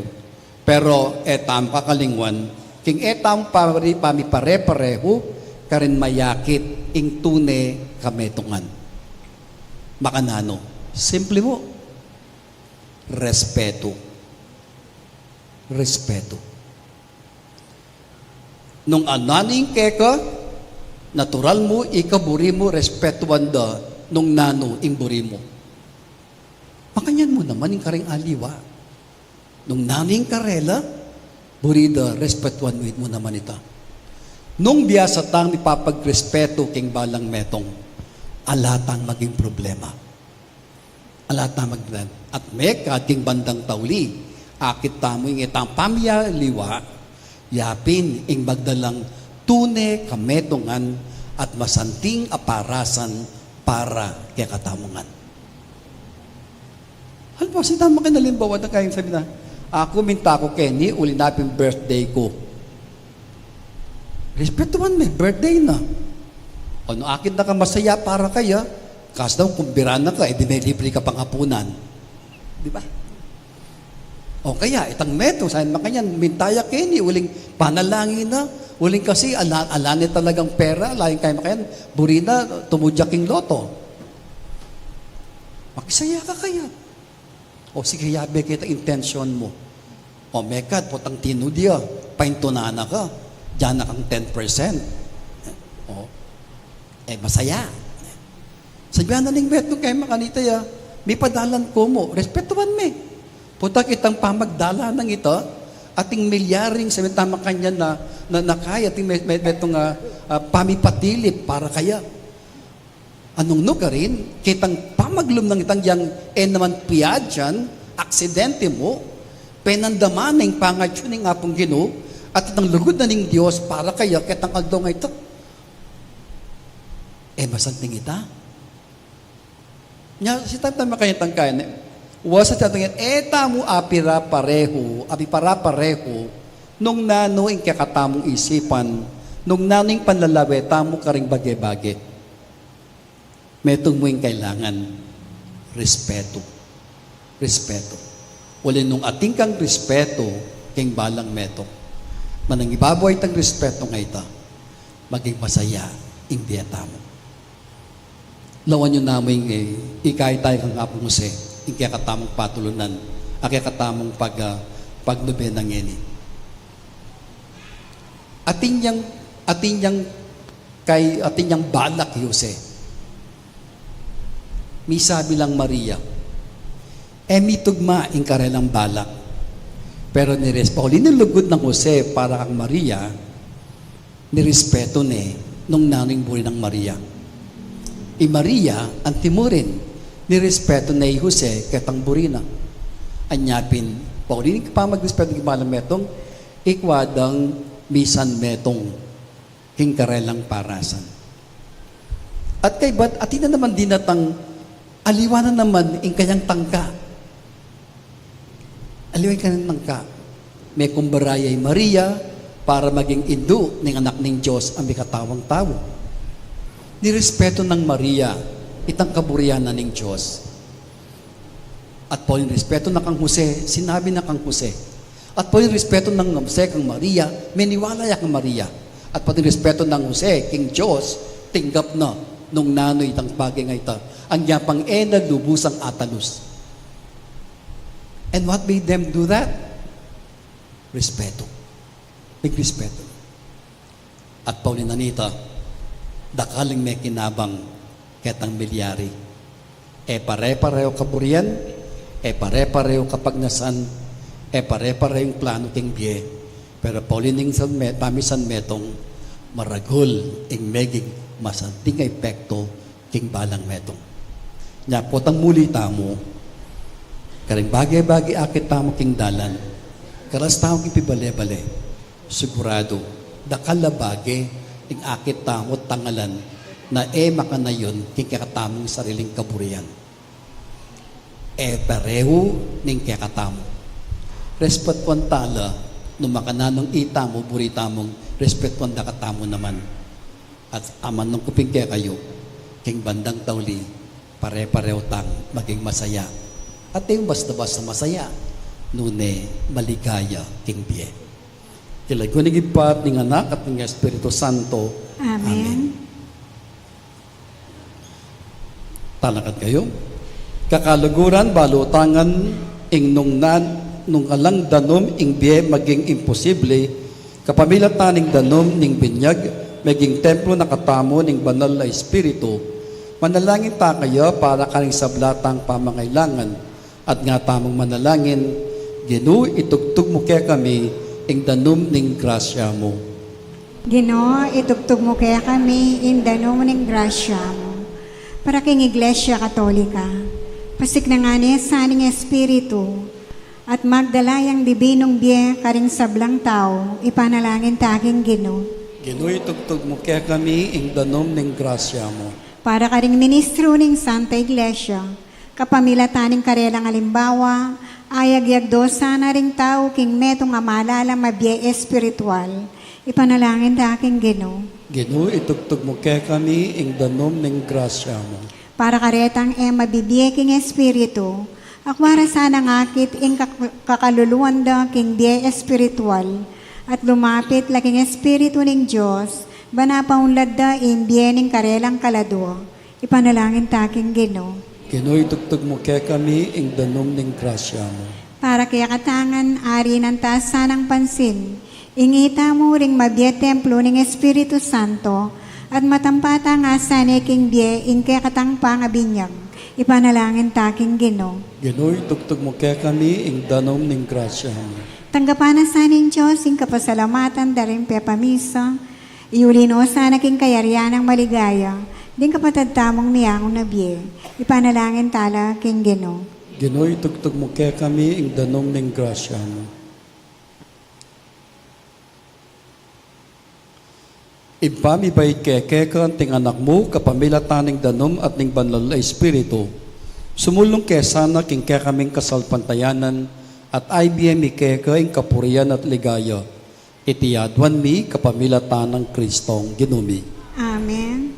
Pero e tamu kakalingwan, king e tamu pari-, pamipare-parehu, karin mayakit ing tune kametungan. Makananu? Simple mu. Respetu. Respetu. Nung nanu ing keka, natural mu, ika buri mu, respetuan da nung nanu ing buri mu. Makanyan mu naman ing karing aliwa. Nung nanu ing karela, buri da, respetuan mu, mu naman ita. Nung biasa tang mipapagrespetu king balang metung, ala tang maging problema. Ala ta magdan. At mekad king bandang tauli, akit tamu ing e tang pamiyaliwa, yapin ing magdalang tune kametungan at masanting a parasan para kekatamu ngan. Halimbawa, sinta makin halimbawa na kayang sabi na, "Aku, minta ku keni, uli na pin birthday ku." Respetuan me, birthday na. O, nung akit na kang masaya para kaya, kaso daw kung bira na ka, e di me libre ka pang apunan. Di ba? O kaya, itang metung, sabi makanyan, minta ya keni, uling panalangin na, uling kasi ala, ala ne talagang pera, lain kaya makanyan, buri na, tumudya king loto. Makisaya ka kaya. O sige, yabe kita intensyon mu. O mekad, potang tinudya, paintunan na ka, diyan na kang ten percent. O, e, masaya. Sabian na ning metung kaya makanita ya, mipadalan ko mu, respetuan me. Potang itang pamagdalan nang ita, ating milyaring sabi tama kanyan na, na, na kaya, ating me-, me-, metung, ah, ah, pamipatilip para kaya. Anung nu karin, kitang pamaglum nang itang yang e naman piyadyan, aksidente mu, penandaman na ing pangatyu ning Apung Ginu, at itang lugud na ning Dios para kaya kitang aldo nga ita. E masanting ita. Nya, sinta tang makayatang kaya ne. Wa sa tiyatang yan, e tamu apira parehu, apipara parehu, nung nanu ing kekatamung isipan, nung nanu ing panlalawe tamu karing bage-bage. Metung mu ing kailangan, respetu. Respetu. Uli nung atin kang respetu king balang metung, manangibabaw itang respetu nga ita, maging masaya ing bie tamu. Lawan yu namu ing, e, ikayat taya kang Apung Jose, ing kekatamung patulunan, a kekatamung pag, ah, pagnubena ngeni. Atin yang, atin yang kay, atin yang balak i Jose. Misabi lang Maria. E mitugma ing karelang balak. Pero nirespetu, pauli ning lugud nang Jose para kang Maria, nirespetu ne nung nanu ing buri nang Maria. I Maria, anti mu rin, nirespetu ne i Jose ketang buri na. Anya pin, pauli ning pamagrespetu king balang metung, ikwa dang misan metung king karelang parasan. At kaybat, atin na naman dinatang, aliwa na naman ing kayang tangka. Aliwa ing kayang tangka. Mekumbara ya i Maria para maging indu ning Anak ning Dios a mikatawang tau. Nirespetu nang Maria itang kaburian na ning Dios. At pauli ning respetu na kang Jose, sinabi na kang Jose. At pauli ning respetu nang Jose kang Maria, meniwala ya kang Maria. At pauli ning respetu nang Jose king Dios, tinggap na nung nanu itang bage nga ita, anyapang e na lubusang atalus. And what made them do that? Respetu. Big respetu. At pauli na nita, dakal ing mekinabang ketang milyari. E pare-parehu kaburian, e pare-parehu kapagnasan, e pare-parehu ing planu king bie. Pero pauli ning San Me-, pamisan metung, maragul ing meging masanting a epekto king balang metung. Nya, potang muli tamu, karing bage-bage akit tamu king dalan, karas tamu king pibale-bale, siguradu, dakal a bage ing akit tamu tangalan na e makanayun king kekatamung sariling kaburian. E parehu ning kekatamu. Respetuan tala, nu makananu ing itamu, buri tamung respetuan dakatamu naman. At amanung ku pin kekayu, king bandang tauli, pare-parehu tang maging masaya. At e basta-basta masaya, nune maligaya king bie. King lagyu ning Ibpa, ning Anak, at ning Espiritu Santo. Amen. Amen. Talakad kayu. Kakaluguran, balu tang ing nung nan, nung alang danum ing bie maging imposible, kapamilatan ning danum ning binyag, maging templo na katamu ning Banal a Espiritu. Manalangin ta kaya para karing sabla tang pamangailangan, at nga tamung manalangin, Ginu, itugtug mu kekami ing danum ning grasya mu. Ginu, itugtug mu kekami ing danum ning grasya mu. Para king Iglesia Katolika, pasiknangan ne sa ning Espiritu, at magdala yang dibinung bie karing sablang tau, ipanalangin ta king Ginu. Ginu, itugtug mu kekami ing danum ning grasya mu. Para karing ministru ning Santa Iglesia, kapamilatan ning karelang alimbawa, ayagyag dusa na ring tau king metung a malalam a bie espiritual, ipanalangin ta king Ginu. Ginu, itugtug mu kekami ing danum ning grasya mu. Para karetang e mabibie king espiritu, akwa ra sanang akit ing kak-, kakaluluan da king bie espiritual, at lumapit la king Espiritu ning Dios, ban apaunlad da ing bie ning karelang kaladua. Ipanalangin ta king Ginu. Ginu, itugtug mu kekami ing danum ning grasya mu. Para kekatangan, arinan ta sanang pansin ing itamu ring mabie templo ning Espiritu Santo, at matampa tang asasan ne king bie ing kekatang pangabinyag. Ipanalangin ta king Ginu. Ginu, itugtug mu kekami ing danum ning grasya mu. Tanggapan na sa ning Dios ing kapasalamatan da ring pepamisa, iuli no sana king kayarian nang maligaya ding kapatad tamung miyangu na bie. Ipanalangin ta la king Ginu. Ginu, itugtug mu kekami ing danum ning grasya mu. Ibpa mi, ibait ke keka anting Anak mu, kapamilatan ning danum at ning Banal a Espiritu, sumulung ke sana king kekaming kasalpantayanan, at aibie mi keka ing kapurian at ligaya. Iti aduan mi kapamilatan nang Kristong Ginu mi. Amen.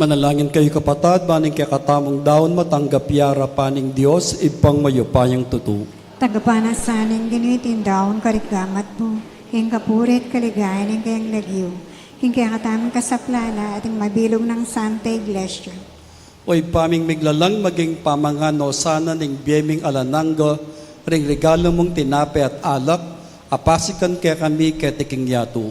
Manalangin kayu, kapatad, ban ing kekatamung daun matanggap ya arapan ning Dios, Ibpang mayupayang tutu. Tanggapan na sa ning Ginu iting daun karing gamat mu, king kapurian at kaligayan ning kayang lagyu, king kekatamung kasaplalan at ing mabilug nang Santa Iglesia. O Ibpa ming miglalang, maging pamangan no sana ning bie ming alang angga ring regalu mung tinape at alak, a pasikan kekami keti king yatu.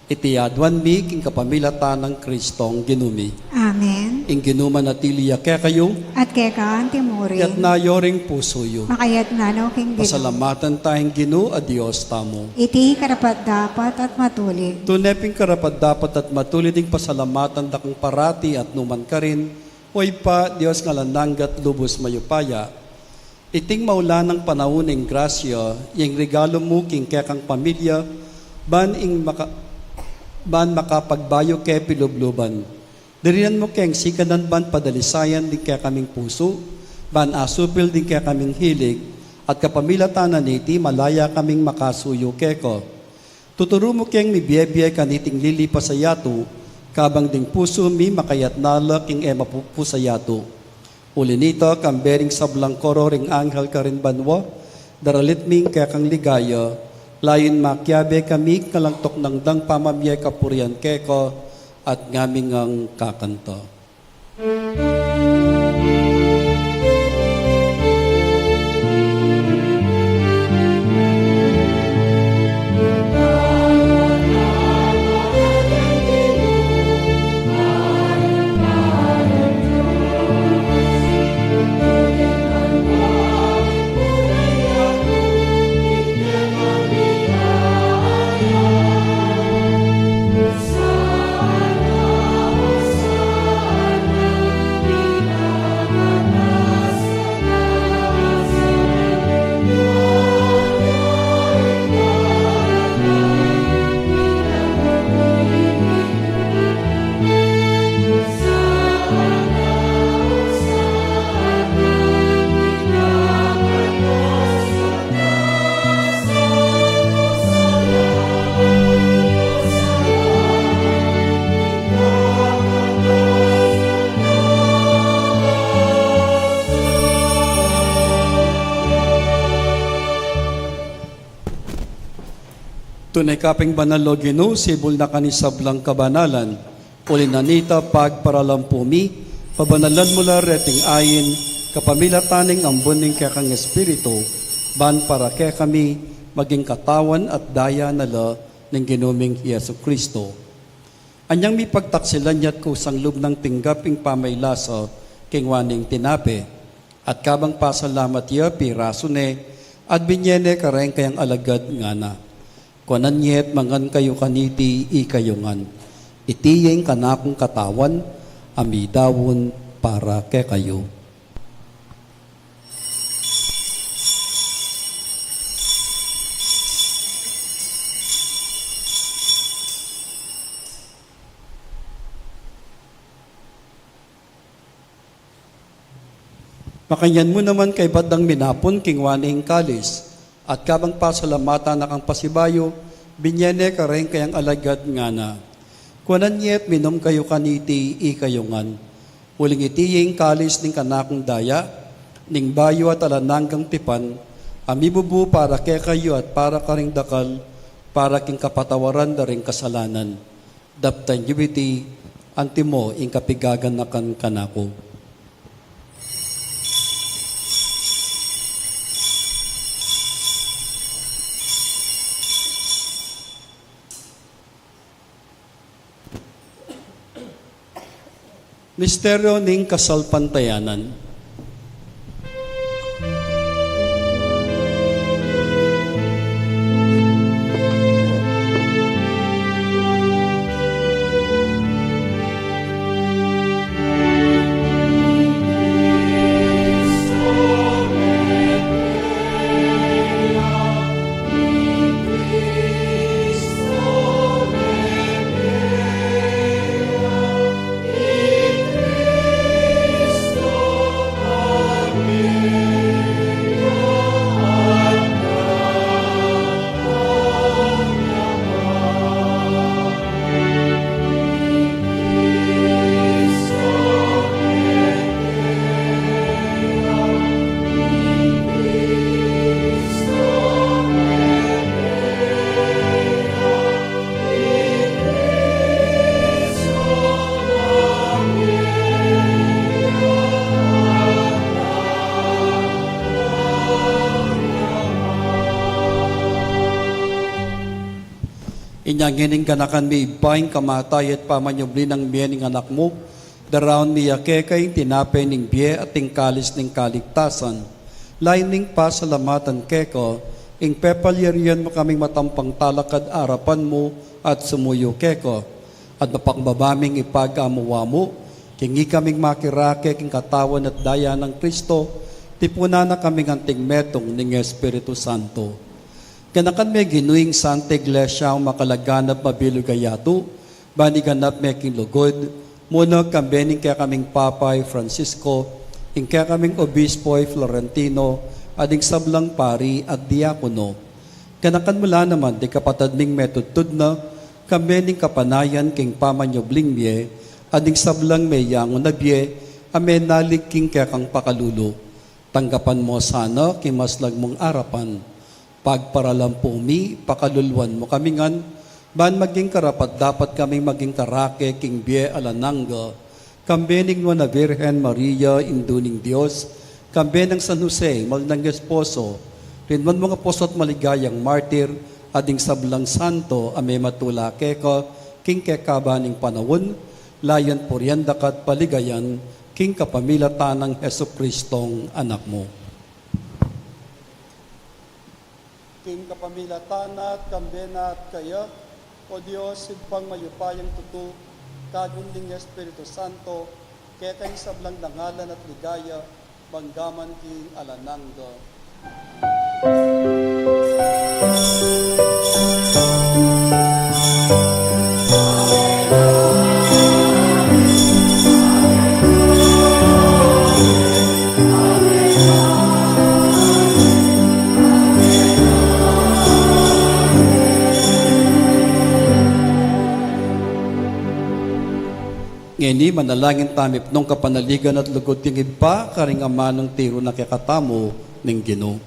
Iti aduan mi king kapamilatan nang Kristong Ginu mi. Amen. Ing Ginu manatili ya kekayu. At keka anti mu rin. Iyatas yu ring pusu yu. Makayatas no king Ginu. Pasalamatan taya ing Ginu a Dios tamu. Iti karapat-dapat at matulid. Tune pin karapat-dapat at matulid ing pasalamatan da kang parati at nu man karin, O Ibpa, Dios nang alang angga at lubus mayupaya. Iting maulan a panaun ning grasya, ing regalu mu king kekang pamilya, ban ing maka-, ban makapagbayu ke pilubluban. Dirinan mu keng sikanan ban padalisayan ding kekaming pusu, ban asupil ding kekaming hilig, at kapamilatan na niti malaya kaming makasuyu keka. Tuturu mu keng mibie-bie kaniting lilipas a yatu, kabang ding pusu mi makayatas na la king e mapupusan a yatu. Uli nita, kambe ring sablang koro ring anghel karin banua, daralit mi ing kekang ligaya, layun makiabe kami king alang tuknang dang pamamie kapurian keka, at ngami ngang kakanta. Tune ka pin banal, O Ginu, sibul na ka ning sablang kabanalan. Uli na nita, pagparalampu mi, pabanalan mu la reting ain, kapamilatan ning ambun ning kekang Espiritu, ban para kekami maging katawan at daya na la ning Ginu ming Jesucristo. Anyang mipagtaksilan ya at kusang lub nang tinggap ing pamaylasa, kingwa ne ing tinape, at kabang pasalamat ya, pirasu ne, at binye ne kareng kayang alagad, ngana: Kuanan ye at mangan kayu kaniti ikayu ngan. Iti ya ing kanakung katawan, a midaun para kekayu. Makanyan mu naman kaybat dang minapun, kingwa ne ing kalis, at kabang pasalamatan na kang pasibayu, binye ne kareng kayang alagad, ngana: Kuanan ye at minum kayu kaniti ikayu ngan. Uling iti ya ing kalis ning kanakung daya, ning bayu at alang anggang tipan, a mibubu para kekayu at para karing dakal, para king kapatawaran da ring kasalanan. Daptan yu iti, antimo ing kapigaganakan kanaku. Misteryo ning kasalpantayanan. Ngening ganakan mi Ibpa ing kamatay at pamanyubli nang mie ning Anak mu, daraun mi ya keka ing tinape ning bie at ing kalis ning kaligtasan. Lain ming pasalamatan keka ing pepalyarian mu kaming matampang talakad arapan mu at sumuyu keka. At mapakbaba ming ipagamu-amu king ikaming makirake king katawan at daya nang Kristo, tipunan na kaming anting metung ning Espiritu Santo. Ganakan me Ginu ing Santa Iglesia, makalaganap mabilug a yatu, ban iganap me king lugud, muna kambe ning kekaming Papa i Francisco, ing kekaming Obispo i Florentino, at ing sablang pari at diakono. Ganakan mu la naman ding kapatad ming metudtud na, kambe ning kapanayan king pamanyubling mie, at ing sablang meyangu na bie, a menalig king kekang pakalulu. Tanggapan mu sana king maslag mung arapan. Pagparalan pu mi, pakaluluan mu kami ngan, ban maging karapat-dapat kaming maging karake king bie alang angga, kambe ning Nuan a Virgen Maria, Indu ning Dios, kambe nang San Jose, mal nang esposo, ring nuan mung apostolut at maligayang martir, at ding sablang santo a mematula keka king kekaban ning panaun, layan purian daka at paligayan king kapamilatan nang Jesucristong Anak mu. King kapamilatan na at kambe na at kaya, O Dios, Ibpang mayupayang tutu, kagun ning Espiritu Santo, keka ing sablang dangalan at ligaya, mangga man king alang angga. Ngeni, manalangin tamu ipnung kapanaligan at lugud king Ibpa, karing amanung tiru na kekatamu ning Ginu.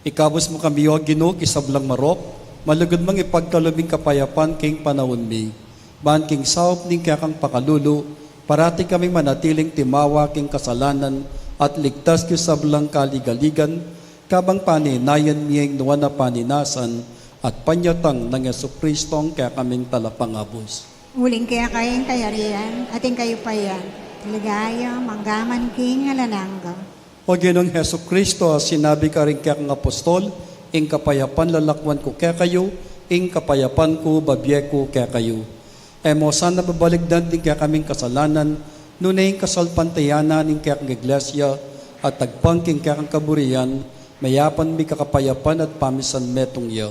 Ikabus mu kami, O Ginu, king sablang marok, malugud mung ipagkalub ing kapayapan king panaun mi. Ban king saup ning kekang pakalulu, parati kaming manatiling timawa king kasalanan at ligtas king sablang kaligaligan, kabang paninayan mi ing nuan a paninasan at panyatang nang Jesucristong kekaming Talapangabus. Uling keka ing kayarian, at ing kayupayan, ligaya, mangga man king alang angga. O Ginung Jesucristo, a sinabi karing kekang apostol, ing kapayapan lalakwan ku kekayu, ing kapayapan ku babie ku kekayu. E mu sana babalikdan ding kekaming kasalanan, nune ing kasalpantayanan ning kekang Iglesia, at agpang king kekang kaburian, mayapan mi kakapayapan at pamisan metung ya.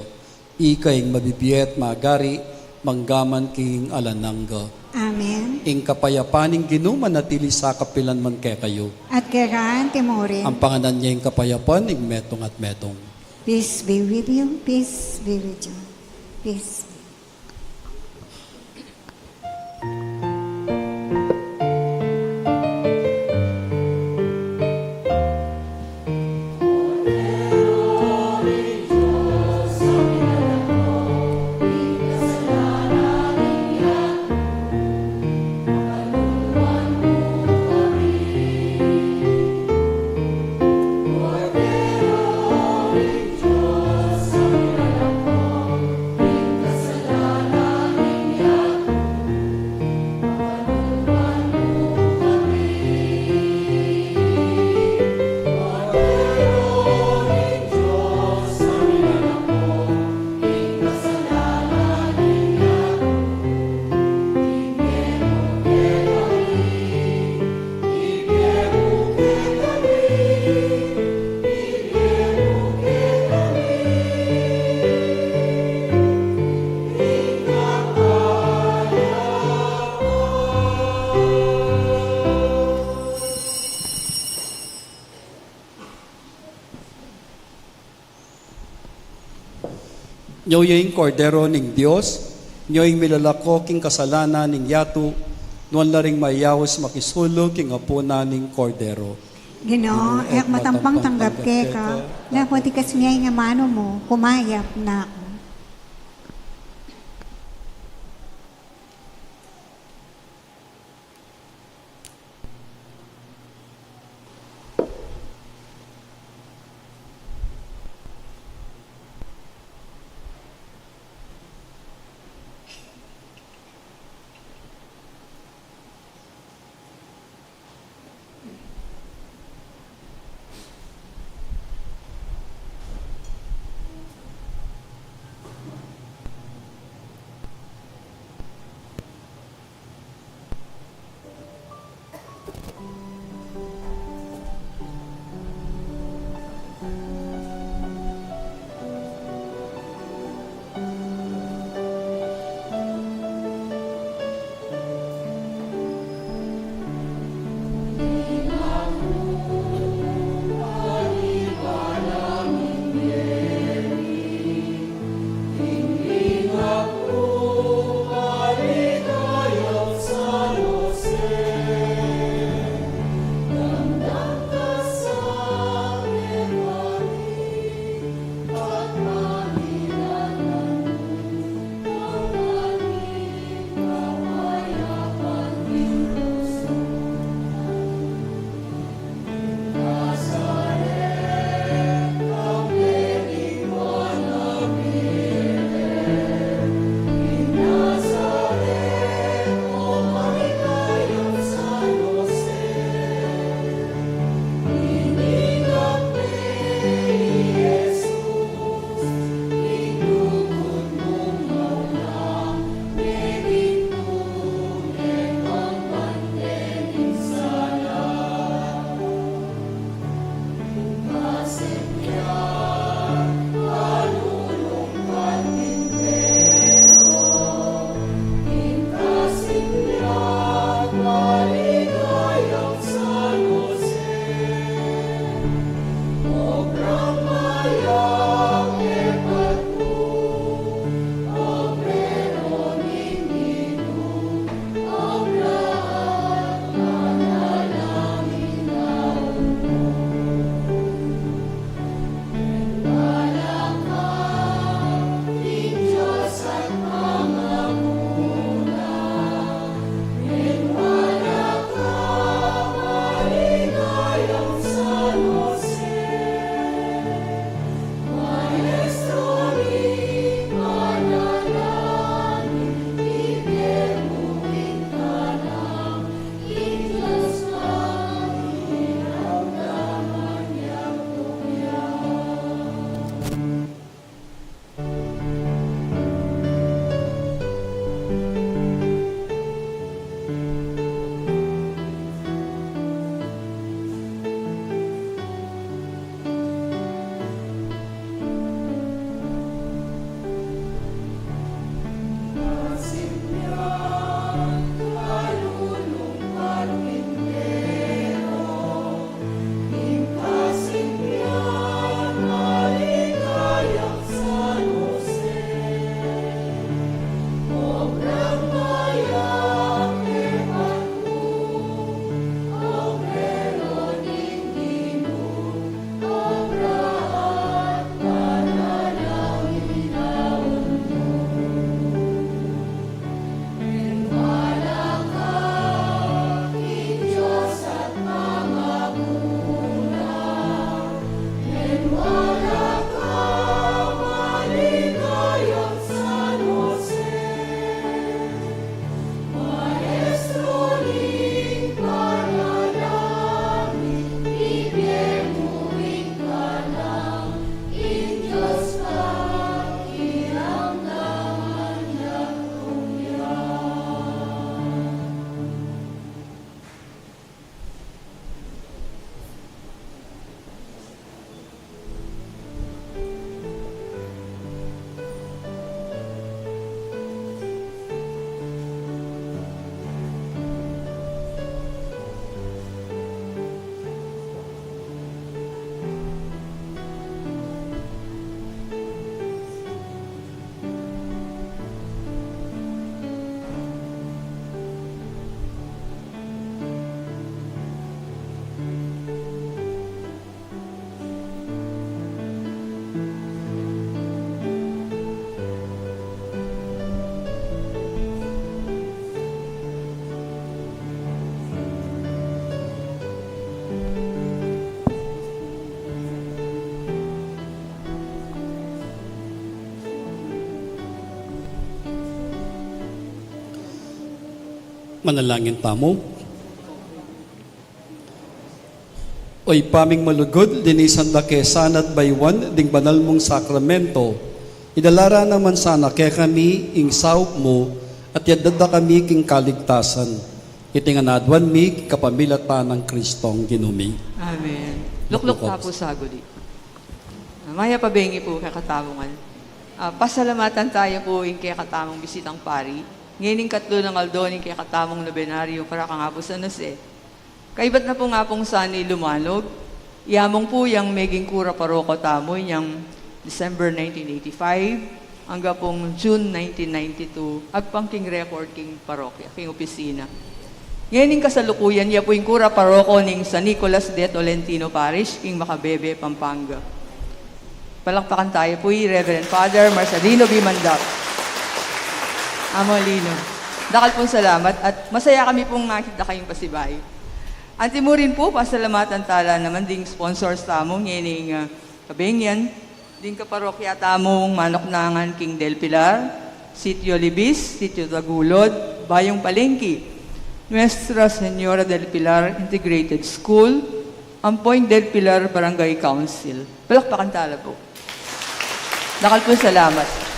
Ika ing mabibie at magari, mangga man king alang angga. Amen. Ing kapayapan ning Ginu manatili sa kapilan man kekayu. At keka anti mu rin. Ampangan na ing kapayapan ning metung at metung. Peace be with you, peace be with you, peace be. Nyo ing Kordero ning Dios, nyo ing milalako king kasalanan ning yatu, nuan la ring mayaus makisulu king apunan ning Kordero. Ginoo, e ku matampang tanggap keka, dapot ikasu ing amanu mu, kumayap na ku. Manalangin tamu. O Ibpa ming malugud, linisan da ke sana at baywan ding banal mung sakramento. Idala ra naman sana kekami ing saup mu at yatda da kami king kaligtasan. Iti ngan aduan mi king kapamilatan nang Kristong Ginu mi. Amen. Lukluk ta pu sa guli. Mayap a bengi pu kekatamung ngan. Ah, pasalamatan taya pu ing kekatamung bisitang pari. Ngening katlu nang aldo ning kekatamung nobenaryo para kang Apu San Jose. Kaybat na pu ing Apung sana lumanog, i Among pu yang meging kura paroko tamu inyang December nineteen eighty-five angga pung June nineteen ninety-two, agpang king record king parokya, king opisina. Ngening kasalukuyan ya pu ing kura paroko ning San Nicolas de Tolentino Parish, king Macabebe, Pampanga. Palakpakan taya pu i Reverend Father Marcelino B. Mandap. Among Lino, dakal pung salamat at masaya kami pung akit da kayung pasibayu. Antimurin pu, pasalamatan tala naman ding sponsors tamu ngening, ah, kabengi, ding kaparokya tamung manuknangan king Del Pilar, Sitio Libis, Sitio Tagulod, Bayong Palengke, Nuestra Señora del Pilar Integrated School, ampo ing Del Pilar Barangay Council. Palakpakan tala pu. Dakal pung salamat.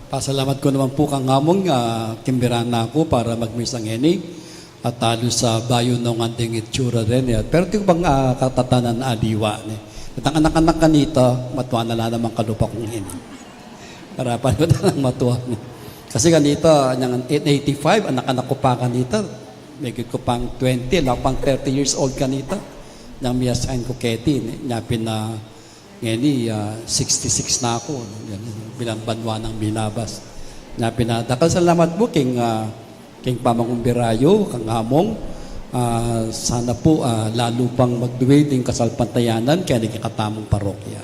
Pasalamat ku naman pu kang Among, ah, kimbiran na ku para magmisa ngeni. At halos bayu no ngan ding itsura reni, eh. Pero atin ku pang, ah, katatanan aliwa ne. Itang anak-anak kanita, matua na la naman kalupa kung ini. Karapan ku na lang matua ne. Kasi kanita, inyang eighteen eighty-five, anak-anak ku pa kanita. Megit ku pang twenty, ala ku pang thirty years old kanita. Inyang mi-assign ku keti, ne. Inya pin, ah, ngeni, ah, sixty-six na ku, no? Yan, bilang banua nang milabas. Inya pin, ah, dakal salamat pu king, ah, king pamangumbira yu kang Among, ah, sana pu, ah, lalu pang magduwid ing kasalpantayanan keni king katamung parokya.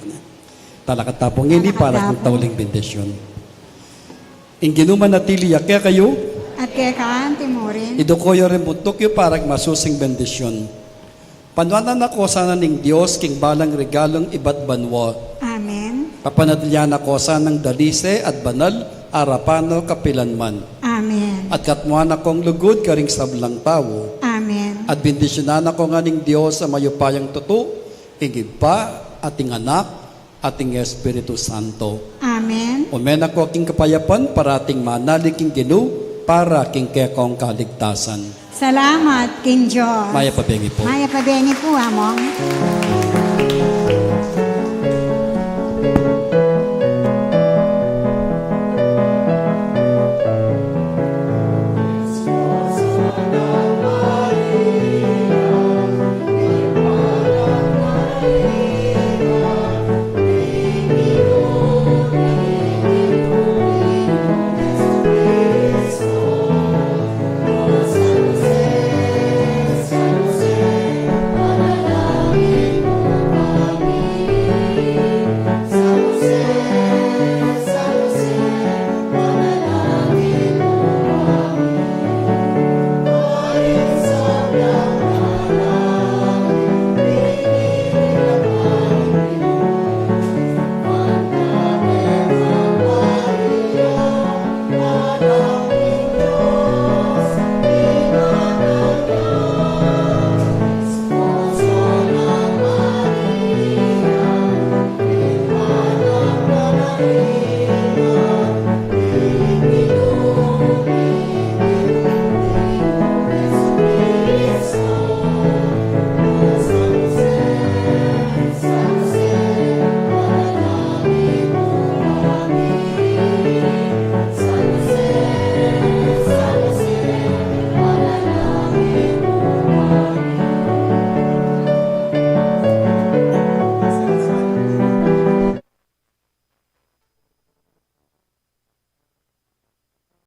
Talakad ta pu ngeni para king tauling bendisyun. Ing Ginu manatili ya kekayu. At keka antimurin. Iduku yu ring buntuk yu para king masusing bendisyun. Panuanan na ko sana ning Dios king balang regalung ibat banua. Amen. Papanatilian na ko sanang dalise at banal, arapan no kapilanman. Amen. At katmuan na kong lugud karing sablang tau. Amen. At bendisyunan na ko ngan ning Dios a mayupayang tutu, ing Ibpa, at ing Anak, at ing Espiritu Santo. Amen. Ume na ko king kapayapan, parating manalig king Ginu, para king kekong kaligtasan. Salamat king Dios. Mayap a bengi pu. Mayap a bengi pu, Among.